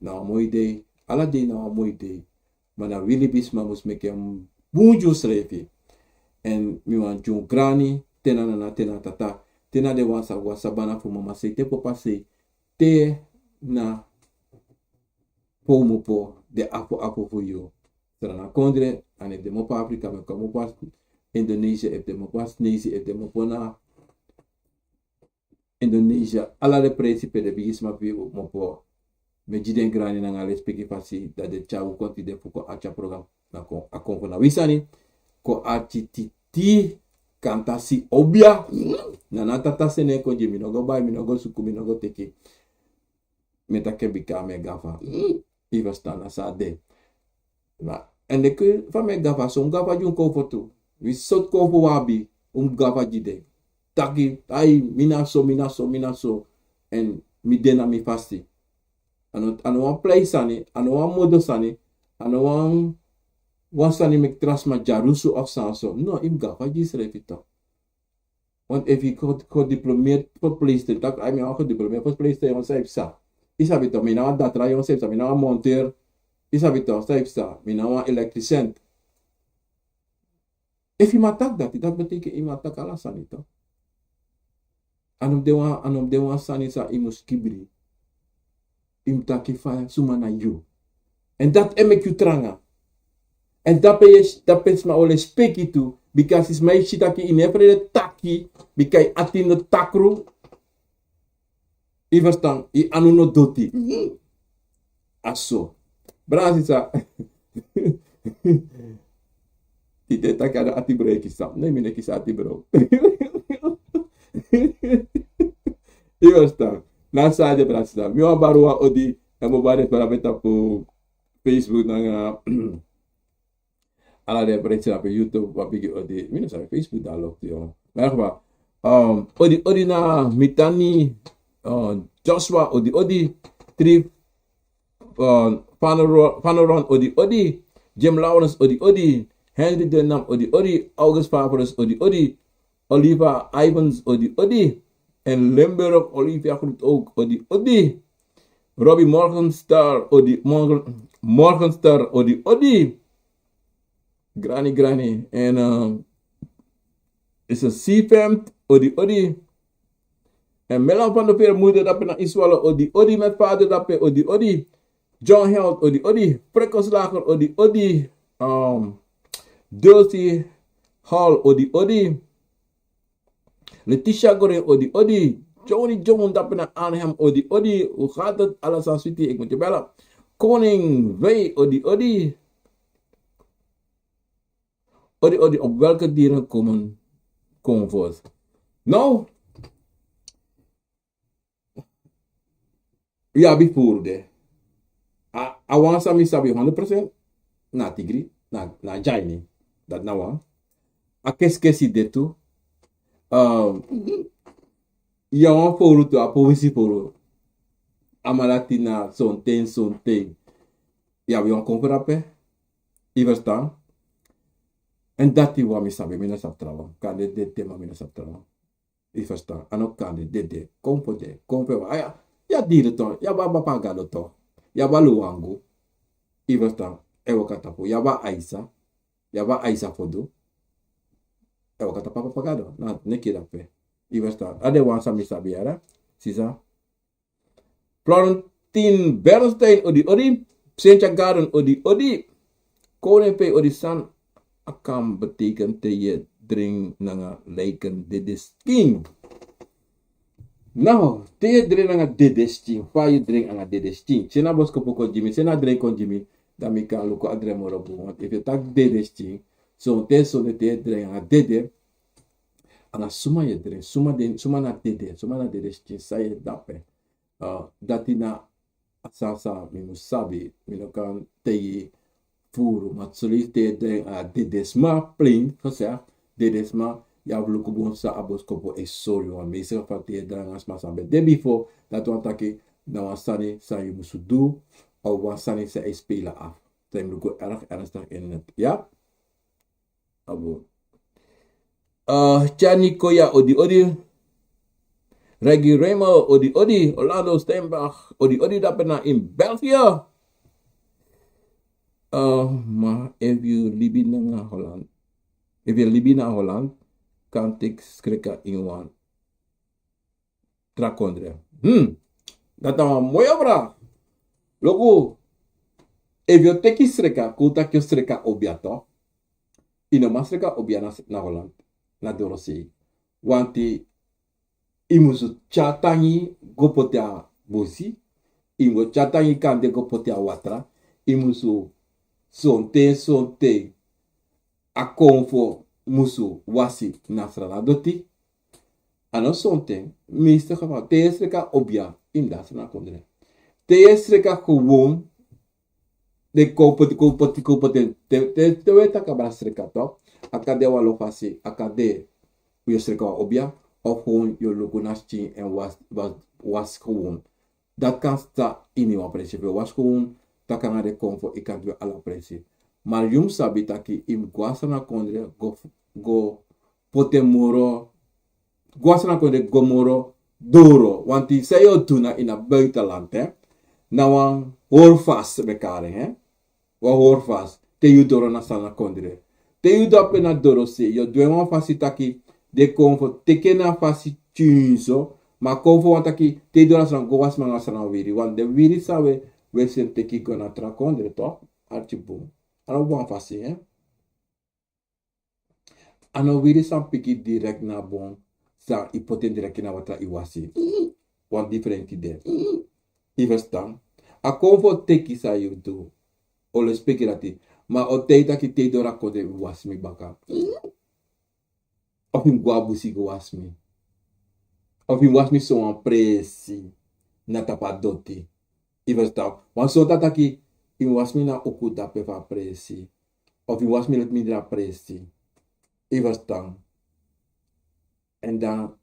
na wan moi dei. Ala dei na wan moi dei. Ma na wi libisma mus meki en bun gi unsrefi. Èn mi wani gi un grani, te na nana, te na tata, te na den wan san go na sabana fu mamasei te papasei, te na powmopo, den afu afu fu yu. Sranakondre, èn efu den mopo Afrika, mi kon mopo na Indonesia, efu den mopo na Sinesi, efu den mopo na Indonesia, ala den presi pe den bigisma fu wi mopo. Mi e gi den grani nanga lespeki fasi dati den tyari un kon tide fu kon arki a program na kon, A Konfo Na Wi Sani. Kon arki titi Kanta si obia. Na na tata seni en kon gi mi, no go bai, mi no go suku, mi no go teki. Mi e taki en bika a mi e gafa. Yu e ferstan, na so a de. Na, èn leki fa mi e gafa, son gafa gi un konfo tu. Wi sortu konfo wi abi, un gafa gi den. Taki, ai, mi na so, mi na so, mi na so. Èn mi de na mi fasi. A no, a no wan prei sani, a no wan modo sani, a no wan, wan sani meki tra sma dyarusu of san so. No, yu mus gafa gi yusrefi tu. Want efu yu go, go diplomeerd verpleegster, taki, ai, mi na wan gediplomeerd verpleegster, yu sabi san yu psa. Yu sabi tu, mi na wan datra, yu sabi san, mi na wan monteur. Yu sabi tu, san yu psa, mi na wan elektricien. Efu yu man taki dati, dati betekent yu man taki ala sani tu. A no mus de wan, a no mus de wan sani san yu mus kibri. Yu mus taki fa suma na yu. Èn dati e meki yu tranga. Èn dape yu e, dape sma o lespeki tu. Bika sma e si taki yu no e frede taki. Bika yu ati no takru. Yu e ferstan, yu anu no doti. A so. Brada, sisa. Tide taki a no ati bro e kisi. Ne, mi no e kisi ati bro. Yu e ferstan. Na so a de, brada, sisa. Mi wani bari wan odi. Èn mi o bari en bari a beta fu Facebook nanga ala den presi na pe YouTube, wan bigi odi. Mi no sabi Facebook dan lok tu, yo. Ma in ieder geval, um, odi, odi na Mitani, um, Joshua, odi, odi. Tri, um, Fanoron, Fanoron, odi, odi. Jim Lawrence, odi, odi. Henry Denham, odi, odi. August Favorus, odi, odi. Oliva Ivans, odi, odi. En Limburg, Olivia Groet ook, odi, odi. Robbie Morgenster, odi, Morgen-, Morgenster, odi, odi. Granny, granny. En, um, is a C-fam, odi, odi. En Melan van de Veer, moeder dape na Iswalo, odi, odi. Met vader dape, odi, odi. John Held, odi, odi. Freckles Lager, odi, odi. Um, Dulcie Hall, odi, odi. Letitia Gorin, odi, odi. Johnny John dape na Arnhem, odi, odi. Hoe gaat het? Alles aan Sweetie, ik moet je bellen. Koning W, odi, odi. Odi, odi, op welke dieren komen, komen voort? Nou, yu abi furu de. A, a wan san mi sabi honderd procent na tigri, na, na dyaini. Dati na wan. A keskesi de tu. Um, yu abi wan furu tu, a powisi furu. A man dati na sonten, sonten. Yu abi wan konfo drape. Yu e ferstan? Èn dati wan mi sabi, mi no sabi trawan. Kande dede, ma mi no sabi trawan. Yu e ferstan? A no kande dede. Konfo de, konfo e waka. Aya, yu abi diri tu, yu abi a papa gado tu. Yu abi a luwangu. Yu e ferstan? E waka tapu. Yu abi a aisa. Yu abi a aisa fu du. E waka tapu a papa gado. Na, neki drape. Yu e ferstan? A de wan san mi sabi, yara. Sisa. Florentin Bernstein, odi, odi. Cynthia Garden, odi, odi. Koning P, odi. San a kan betekent te yu e dringi nanga lijken dede skin? Nou, te yu e dringi nanga dede skin, fa yu e dringi nanga dede skin? Seni a boskopu kon gi mi, seni a dringi kon gi mi, dan mi kan luku a dringi moro bun. Want efu yu e taki dede skin, sonten, sonten te yu e dringi nanga dede, a na suma yu e dringi, suma de, suma na dede, suma na dede skin, san yu e du dape. Uh, dati na a sani san mi mus sabi, mi no kan taigi furu, ma soleisi te yu e dringi a dede sma, plain gezegd, dede sma, yu abi luku bun san a boskopu e sori yu. Wan meeste geval te yu e dringi nanga sma san ben de bifo, dati wani taki na wan sani san yu musu du, of wan sani san e speli af. San yu mus luku erg ernstig in het, ya? Abo. Uh, Chani Koya, odi, odi. Reggie Raymond, odi, odi. Orlando Steinbach, odi, odi, dape na in België. Uh, ma efu yu libi na Holland, efu yu libi na Holland, kan teki sreka ini wan tra kondre. Hmm. Dati na wan moi vraag. Luku, efu yu o teki sreka, kon taki yu o sreka obia tu. Yu no man sreka obia na, na Holland, na dorosei. Want yu musu tyari tangi go poti a busi. Yu musu tyari tangi kande go poti a watra. Yu musu sonten, sonten a konfo musu wasi na Sranan doti. A no sonten, mi sreka fa, te yu e sreka obia, yu mus de na Sranan kondre. Te yu e sreka gewoon, den kon poti, kon poti, kon poti, te, te, te wi e taki abra sreka toch, a kan de wan lo fasi, a kan de yu e sreka wan obia, of gewoon yu o luku na skin en was, was, was gewoon. Dati kan sta ini wan presi, fu yu wasi gewoon, taki nanga den konfo, yu kan du ala presi. Ma yu mus sabi taki yu mus go na Sranan kondre, go, go poti en moro, go na Sranan kondre, go moro doro. Want san yu o du na ini a buitenland, hè, na wan houvast, mi e kari en, hè. Wan houvast, te yu doro na Sranan kondre. Te yu dape na dorosei, yu o du en wan fasi taki den konfo teki en na fasi tyunso, ma konfo wani taki te yu doro na Sranan, go wasi nanga Sranan wiri. Want den wiri san wi e, wi e seni teki go na tra kondre toch, arki bun. A no wan fasi, hè. A no wiri san piki direct na bon, san yu poti en direct na watra yu wasi. Wan different yu de. Yu ferstan? A konfo teki san yu du, o lespeki dati. Ma o taigi taki te yu doro na kondre, yu mus wasi mi baka. Of yu mus go na busi go wasi mi. Of yu mus wasi mi sowan presi na tapu a doti. Yu ferstan? Wan sortu taki yu mus wasi mi na uku dape fu a presi. Of yu mus wasi mi leti mi de na presi. Yu ferstan? En dan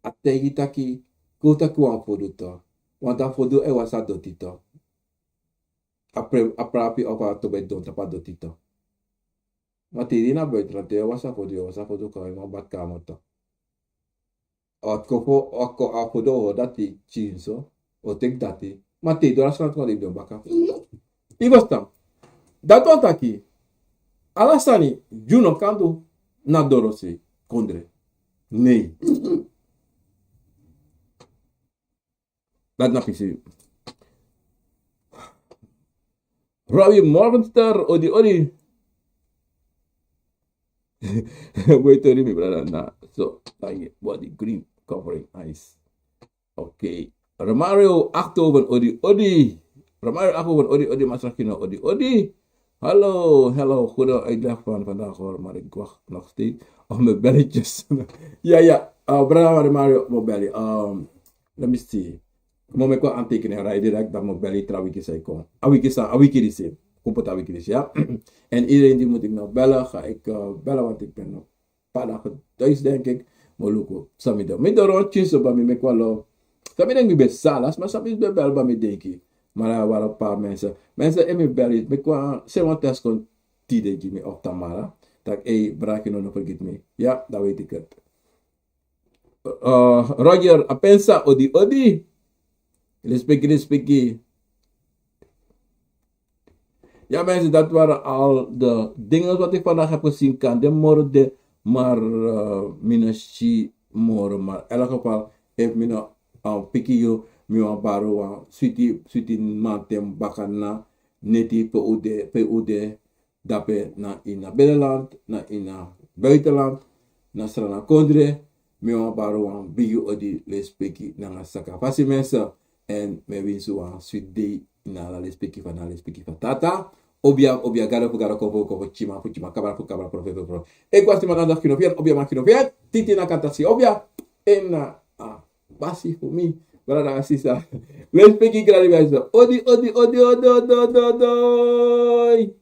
a taigi taki, kon taki wan fodu toch. Want a fodu e wasi a doti toch. A pre-, a prapi of a tobe don tapu a doti toch. Ma te yu de na buitenland, te yu e wasi a fodu, yu e wasi a fodu kon ini wan badkamer toch. A konfo, a ko-, a fodu o dati tyunso, o teki dati. Ma te yu doro na Sranan kondre, yu mus du en baka. Yu ferstan? Dati wani taki, ala sani yu no kan du na dorosei kondre. Nee. Dati na pisi. Robbie Morgenster, odi, odi. Wait, odi, mi brada, na. So, tangi, body green, covering eyes. Oké. Romario Achterhoven, odi, odi. Romario Achterhoven, odi, odi, Masakino, odi, odi. Hallo, hallo, goede uitleg van vandaag hoor, maar ik wacht nog steeds op mijn belletjes. Ja, ja, eh, brada Romario, mi o beli. Ehm, let me see. Mi o meki wan aantekening, right, direct, dan mi o beli tra wiki san e kon. A wiki san, a wiki disi. Kon poti a wiki disi, ja. En iedereen die moet ik nog bellen, ga ik, eh, bellen, want ik ben nog paar dagen thuis, denk ik. Mi o luku san mi du. Mi doro tyunso, ma mi meki wan lo. San mi denki mi ben sala, ma san mi ben bel, ma mi denki. Ma na wan paar mensen. Mensen, efu mi beli, meki wan, seni wan teks kon tide gi mi of Tamara. Taki, ei, brada Kino, no vergeet mi. Ja, dan weet ik het. Eh, Roger Apensa, odi, odi. Respeki, respeki. Ja, mensen, dat waren al de dingen wat ik vandaag heb gezien. Kan de moro de, maar, eh, mi no si moro. Maar in elk geval, efu mi no, eh, piki yu, mi wani bari wan switi, switi manten baka na neti pe un de, pe un de, dape na ini binnenland, na ini buitenland, na Sranan kondre, mi wani bari wan bigi odi, lespeki nanga saka fasi, mensen. En mi e winsi un wan switi dei na ala lespeki fu, na lespeki fu Tata. Obia, obia, gado fu gado, konfo fu konfo, tyiman fu tyiman, kabra fu kabra, profeti fu profeti. Ekwasi, makandak, kino fu yu, obia, man, kino fu yu, titi na kantasi, obia. En na, ah, basi fu mi, brada, sisa. Lespeki, gradi, mensen. Odi, odi, odi, odi, odi, odi, odi.